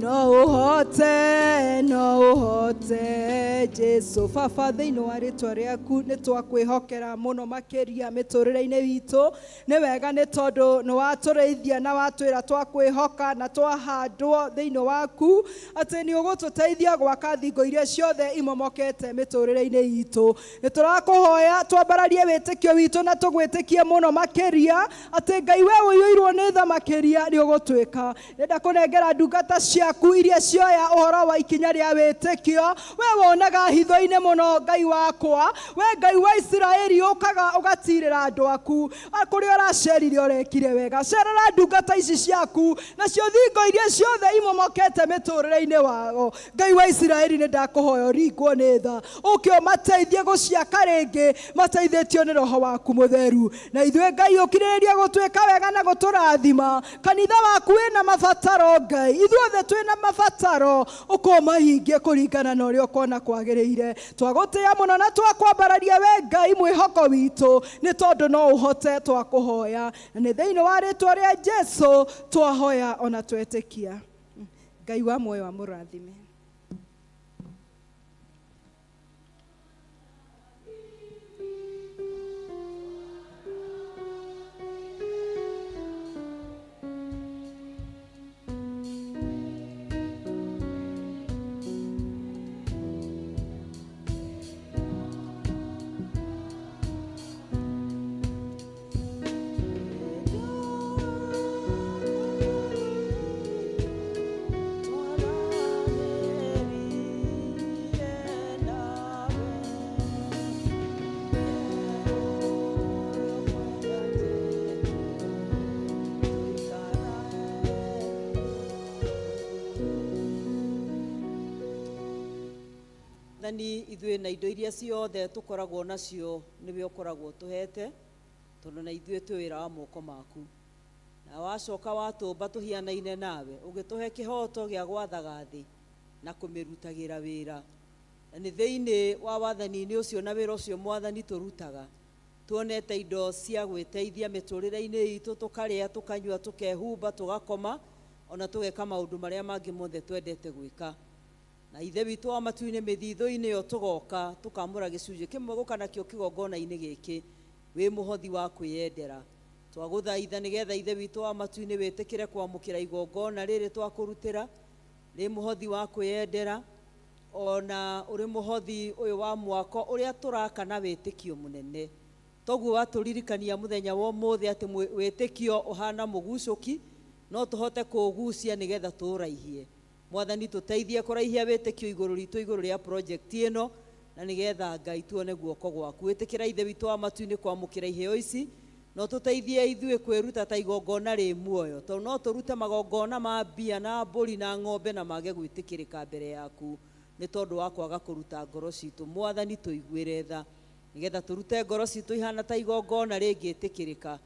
no ũhote, no ũhote Jesu. Baba, thĩinĩ wa rĩtwa rĩaku nĩ twakwĩhokera mũno makĩria mĩtũrĩre-inĩ witũ. Nĩ wega nĩ tondũ nĩ watũrĩithia na watwĩra twakwĩhoka na twahandwo thĩinĩ waku atĩ nĩ ũgũtũteithia gwaka thingo iria ciothe imomokete mĩtũrĩre-inĩ itũ. Nĩ tũrakũhoya twambararie wĩtĩkio witũ na tũgwĩtĩkie mũno makĩria atĩ Ngai we ũiyũirwo nĩ tha makĩria nĩ ũgũtwĩka. Ndĩrenda kũnengera ndungata ciaku iria cioya ũhoro wa ikinya rĩa wĩtĩkio. We wonaga hitho-inĩ mũno Ngai wakwa. We Ngai wa Isiraeli ũkaga ũgatirĩra andũ aku. Kũrĩa ũracerire ũrekire wega. Cerera ndungata ici ciaku nacio thingo iria ciothe imomokete mĩtũrĩre-inĩ wao. Ngai wa Isiraeli nĩ ndakũhoya ũringwo nĩ tha ũke ũmateithie gũciaka rĩngĩ mateithĩtio nĩ Roho waku mũtheru. Na ithuĩ Ngai ũkirĩrĩrie gũtwĩka wega na gũtũrathima. Kanitha waku wĩna mabataro Ngai, ithuothe twĩna mabataro, ũkũmahingie kũringana na ũrĩa ũkuona kwagĩrĩire. Twagũtĩĩa mũno na twakwambararia we Ngai mwĩhoko witũ, nĩ tondũ no ũhote twakũhoya. Na nĩ thĩinĩ wa rĩtwa rĩa Jesu twahoya ona twetĩkia. Ngai wa muoyo amũrathime. Mwathani ithuĩ na indo iria ciothe tũkoragwo nacio nĩwe ũkoragwo tũhete, tondũ na ithuĩ twĩ wĩra wa moko maku. Na wacoka watũmba tũhianaine nawe, ũgĩtũhe kĩhoto gĩa gwathaga thĩ na kũmĩrutagĩra wĩra. Na nĩ thĩinĩ wa wathani-inĩ ũcio na wĩra ũcio Mwathani tũrutaga, tuonete indo cia gwĩteithia mĩtũrĩre-inĩ itũ, tũkarĩa, tũkanyua, tũkehumba, tũgakoma, ona tũgeka maũndũ marĩa mangĩ mothe twendete gwĩka. Na Ithe witũ wa matu-inĩ mĩthithũ-inĩ ĩyo tũgoka tũkamũra gĩcunjĩ kĩmwe gũka nakĩo kĩgongona-inĩ gĩkĩ wĩ mũhothi wa kwĩyendera. Twagũthaitha nĩgetha Ithe witũ wa matu-inĩ wĩtĩkĩre kwamũkĩra igongona rĩrĩ twakũrutĩra rĩ mũhothi wa kwĩyendera, ona ũrĩ mũhothi ũyũ wa mwako ũrĩa tũraka na wĩtĩkio mũnene. Toguo watũririkania mũthenya wa ũmũthĩ atĩ wĩtĩkio ũhana mũgucũki, no tũhote kũũgucia nĩgetha tũũraihie. Mwathani tũteithie kũraihia wĩtĩkio igũrũ ritũ igũrũ rĩa project ĩno, na nĩgetha Ngai tuone guoko gwaku. Wĩtĩkĩra Ithe witũ wa matu-inĩ kwamũkĩra iheo ici, no tũteithie ithuĩ kwĩruta ta igongona rĩ muoyo, tondũ no tũrute magongona ma mbia na mbũri na ng'ombe na mage gwĩtĩkĩrĩka mbere yaku nĩ tondũ wa kwaga kũruta ngoro citũ. Mwathani tũiguĩre tha nĩgetha tũrute ngoro citũ ihana ta igongona rĩngĩtĩkĩrĩka,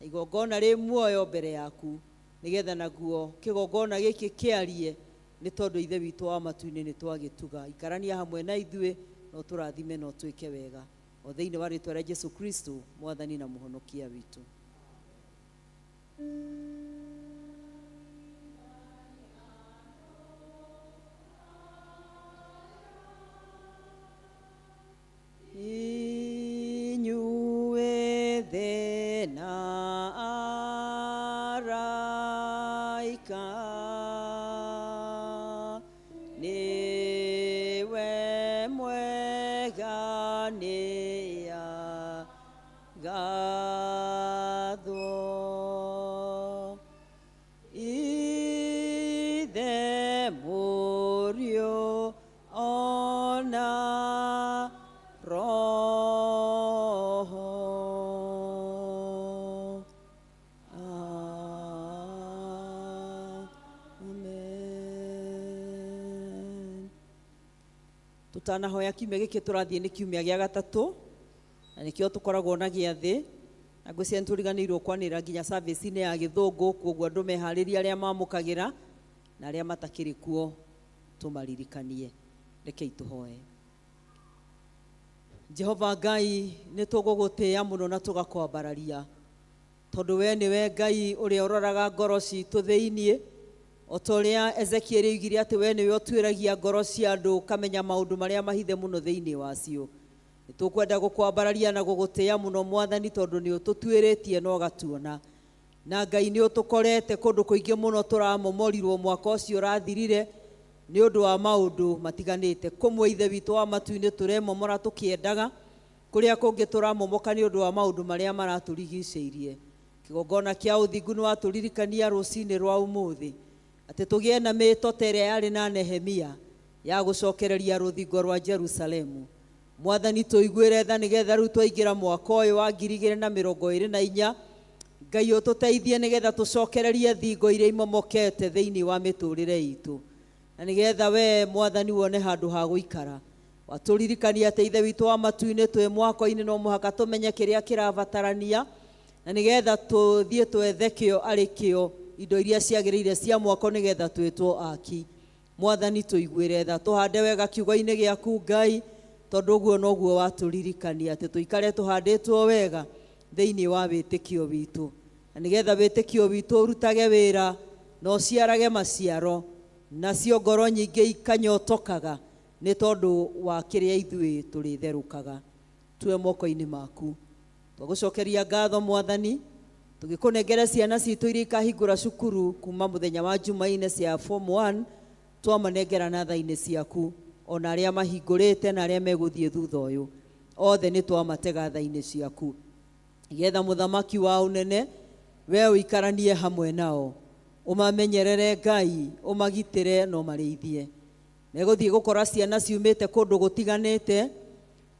na igongona rĩ muoyo mbere yaku, nĩgetha naguo kĩgongona gĩkĩ kĩarie nĩ tondũ Ithe witũ wa matu-inĩ nĩ twagĩtuga. Ikarania hamwe na ithuĩ, no tũrathime na ũtwĩke wega, o thĩinĩ wa rĩtwa rĩa Jesu Kristo Mwathani na Mũhonokia witũ. Inyuĩ thĩ na araika, nĩwe mwega nĩagathwo. Tũtanahoya kiumia gĩkĩ tũrathiĩ nĩ kiumia gĩa gatatũ, na nĩkĩo tũkoragwo na gĩathĩ. Na ngwĩciria nĩtũriganĩirwo kwanĩrĩra nginya service-inĩ ya gĩthũngũ, koguo andũ meharĩrie arĩa mamũkagĩra na arĩa matakĩrĩ kuo tũmaririkanie. Rekei tũhoe. Jehova Ngai, nĩ tũgũgũtĩĩa mũno na tũgakwambararia, tondũ we nĩwe Ngai ũrĩa ũroraga ngoro citũ thĩiniĩ, o ta ũrĩa Ezekiel oigire atĩ we nĩwe ũtuĩragia ngoro cia andũ ũkamenya maũndũ marĩa mahithe mũno thĩiniĩ wacio. Nĩ tũkwenda gũkwambararia na gũgũtĩĩa mũno Mwathani, tondũ nĩ ũtũtuĩrĩtie na ũgatuona. Na Ngai nĩ ũtũkorete kũndũ kũingĩ mũno tũramomorirwo mwaka ũcio ũrathirire nĩ ũndũ wa maũndũ matiganĩte. Kũmwe Ithe witũ wa matu-inĩ tũremomora tũkĩendaga, kũrĩa kũngĩ tũramomoka nĩ ũndũ wa maũndũ marĩa maratũrigicĩirie. Kĩgongona kĩa ũthingu nĩ watũririkania rũcinĩ rwa ũmũthĩ atĩ tũgĩe na mĩĩto ta ĩrĩa yarĩ na Nehemia ya gũcokereria rũthingo rwa Jerusalemu. Mwathani, tũiguĩre tha nĩgetha rĩu twaingĩra mwaka ũyũ wa 2024, Ngai ũtũteithie nĩgetha tũcokererie thingo iria imomokete thĩinĩ wa mĩtũrĩre itũ, na nĩgetha we Mwathani wone handũ ha gũikara. Watũririkania atĩ Ithe witũ wa matu-inĩ twĩ mwako-inĩ no mũhaka tũmenye kĩrĩa kĩrabatarania, na nĩgetha tũthiĩ twethe kĩo arĩ kĩo indo iria ciagĩrĩire cia mwako nĩgetha twĩtwo aki. Mwathani, tũiguĩre tha, tũhande wega kiugo-inĩ gĩaku Ngai, tondũ ũguo noguo watũririkania atĩ tũikare tũhandĩtwo wega thĩinĩ wa wĩtĩkio witũ, na nĩgetha wĩtĩkio witũ ũrutage wĩra na ũciarage maciaro, nacio ngoro nyingĩ ikanyotokaga nĩ tondũ wa kĩrĩa ithuĩ tũrĩtherũkaga. Tuwe moko-inĩ maku. Twagũcokeria ngatho Mwathani, tũgĩkũnengera ciana citũ iria ikahingũra cukuru kuma mũthenya wa Jumaine cia form 1, twamanengera na tha-inĩ ciaku, ona arĩa mahingũrĩte na arĩa megũthiĩ thutha ũyũ, othe nĩ twamatega tha-inĩ ciaku, nĩgetha mũthamaki wa ũnene we ũikaranie hamwe nao, ũmamenyerere Ngai, ũmagitĩre na ũmarĩithie. Megũthiĩ gũkora ciana ciumĩte kũndũ gũtiganĩte,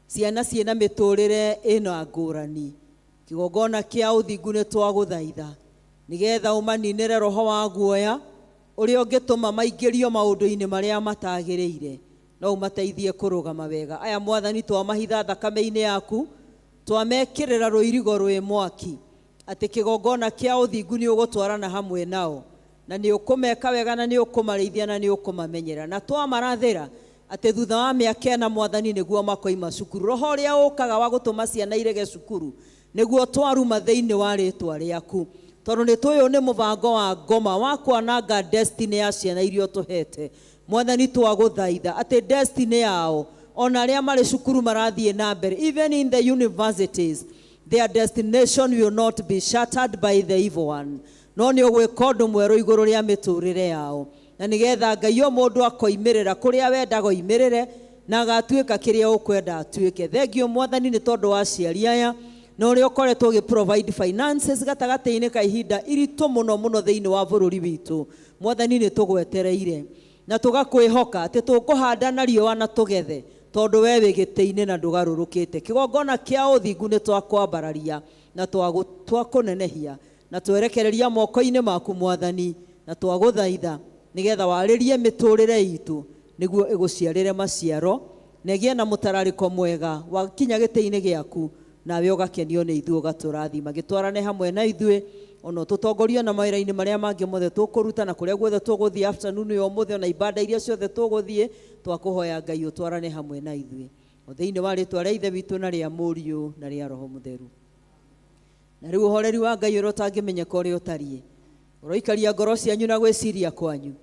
ciana ciĩna mĩtũrĩre ĩna ngũrani. Kĩgongona kĩa ũthingu nĩ twagũthaitha nĩgetha ũmaninĩre roho wa guoya ũrĩa ũngĩtũma maingĩrio maũndũ-inĩ marĩa matagĩrĩire, no ũmateithie kũrũgama wega. Aya Mwathani twamahitha thakame-inĩ yaku, twamekĩrĩra rũirigo rwĩ mwaki, atĩ kĩgongona kĩa ũthingu nĩ ũgũtwarana hamwe nao, na nĩ ũkũmeka wega na nĩ ũkũmarĩithia na nĩ ũkũmamenyera. Na twamarathĩra atĩ thutha wa mĩaka ĩna Mwathani nĩguo makoima cukuru. Roho ũrĩa ũkaga wa gũtũma ciana irege cukuru nĩguo twaruma thĩinĩ wa rĩtwa rĩaku, tondũ nĩ tũĩ ũyũ nĩ mũbango wa ngoma wa kwananga destiny ya ciana iria ũtũhete. Mwathani, twagũthaitha atĩ destiny yao ona arĩa marĩ cukuru marathiĩ na mbere, even in the universities, their destination will not be shattered by the evil one, no nĩ ũgwĩka ũndũ mwerũ igũrũ rĩa mĩtũrĩre yao, na nĩgetha Ngai o mũndũ akoimĩrĩra kũrĩa wendaga oimĩrĩre na agatuĩka kĩrĩa ũkwenda atuĩke. Thengio Mwathani nĩ tondũ wa aciari aya na ũrĩa ũkoretwo ũgĩ provide finances gatagatĩ-inĩ ka ihinda iritũ mũno mũno thĩinĩ wa bũrũri witũ. Mwathani, nĩ tũgwetereire na tũgakwĩhoka atĩ tũkũhanda na riũa na tũgethe, tondũ we wĩ gĩtĩ-inĩ na ndũgarũrũkĩte. Kĩgongona kĩa ũthingu nĩ twakwambararia na twakũnenehia na twerekereria moko-inĩ maku Mwathani, na twagũthaitha nĩgetha warĩrie mĩtũrĩre itũ nĩguo ĩgũciarĩre maciaro na ĩgĩe na mũtararĩko mwega wakinya gĩtĩ-inĩ gĩaku, nawe ũgakenio nĩ ithuĩ ũgatũrathima. Gĩtwarane hamwe na ithuĩ ona tũtongorio na mawĩra-inĩ marĩa mangĩ mothe tũkũruta na kũrĩa guothe tũgũthiĩ afternoon ya ũmũthĩ ona ibada iria ciothe tũgũthiĩ, twakũhoya Ngai ũtwarane hamwe na ithuĩ o thĩinĩ wa rĩtwa rĩa Ithe witũ na rĩa Mũriũ na rĩa Roho Mũtheru. Na rĩu ũhoreri wa Ngai ũrĩa ũtangĩmenyeka ũrĩa ũtariĩ ũroikaria ngoro cianyu na gwĩciria kwanyu,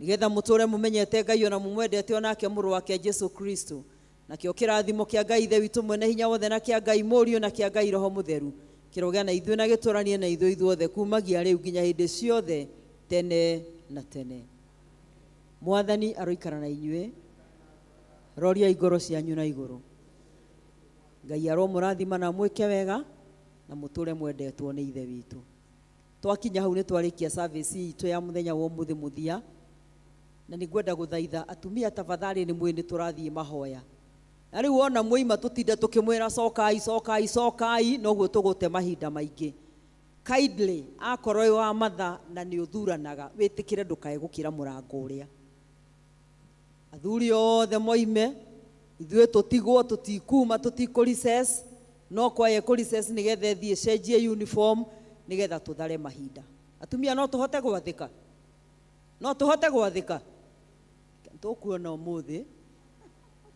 nĩgetha mũtũre mũmenyete Ngai ona mũmwendete onake mũrũ wake Jesu Kristo. Nakĩo kĩrathimo kĩa Ngai Ithe witũ mwene hinya wothe na kĩa Ngai Mũriũ na kĩa Ngai Roho Mũtheru kĩrogĩa na ithuĩ na gĩtũranie na ithuĩ ithuothe kumagia rĩu nginya hĩndĩ ciothe tene na tene. Mwathani aroikara na inyuĩ, roriai ngoro cianyu na igũrũ. Ngai aromũrathima na mwĩke wega na mũtũre mwendetwo nĩ Ithe witũ. Twakinya hau nĩ twarĩkia service itũ ya mũthenya wa ũmũthĩ mũthia, na nĩ ngwenda gũthaitha atumia tafadhali nĩ mwĩ nĩ tũrathiĩ mahoya. Na rĩu wona mwaima tũtinde tũkĩmwĩra cokai cokai cokai, noguo tũgũte mahinda maingĩ. Kindly akorwo wĩ wa matha na nĩ ũthuranaga, wĩtĩkĩre ndũkae gũkĩra mũrango ũrĩa. Athuri othe moime Ithuĩ tũtigwo tũtikuma tũtikũ recess, no kwaya ĩkũ recess nĩgetha ĩthiĩ ĩcenjie uniform nĩgetha tũthare mahinda. Atumia no tũhote gwathĩka, no tũhote gwathĩka. Tũkuona ũmũthĩ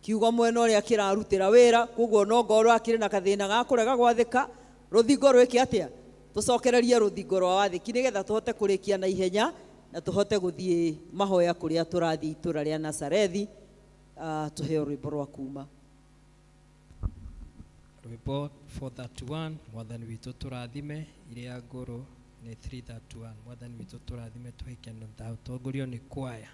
kiugo mwena ũrĩa kĩrarutĩra wĩra, koguo no ngorwo akĩrĩ na kathĩna ga kũrega gwathĩka, rũthingo rwĩke atĩa? Tũcokererie rũthingo rwa wathĩki nĩgetha tũhote kũrĩkia na ihenya na tũhote gũthiĩ mahoya kũrĩa tũrathiĩ itũra rĩa Nazarethi. Tũheo rwĩmbo rwa kuma. Rwĩmbo 431, Mwathani witũ tũrathime, iria ngũrũ nĩ 331. Mwathani witũ tũrathime tũhĩke na thayũ, tongorio nĩ kwaya.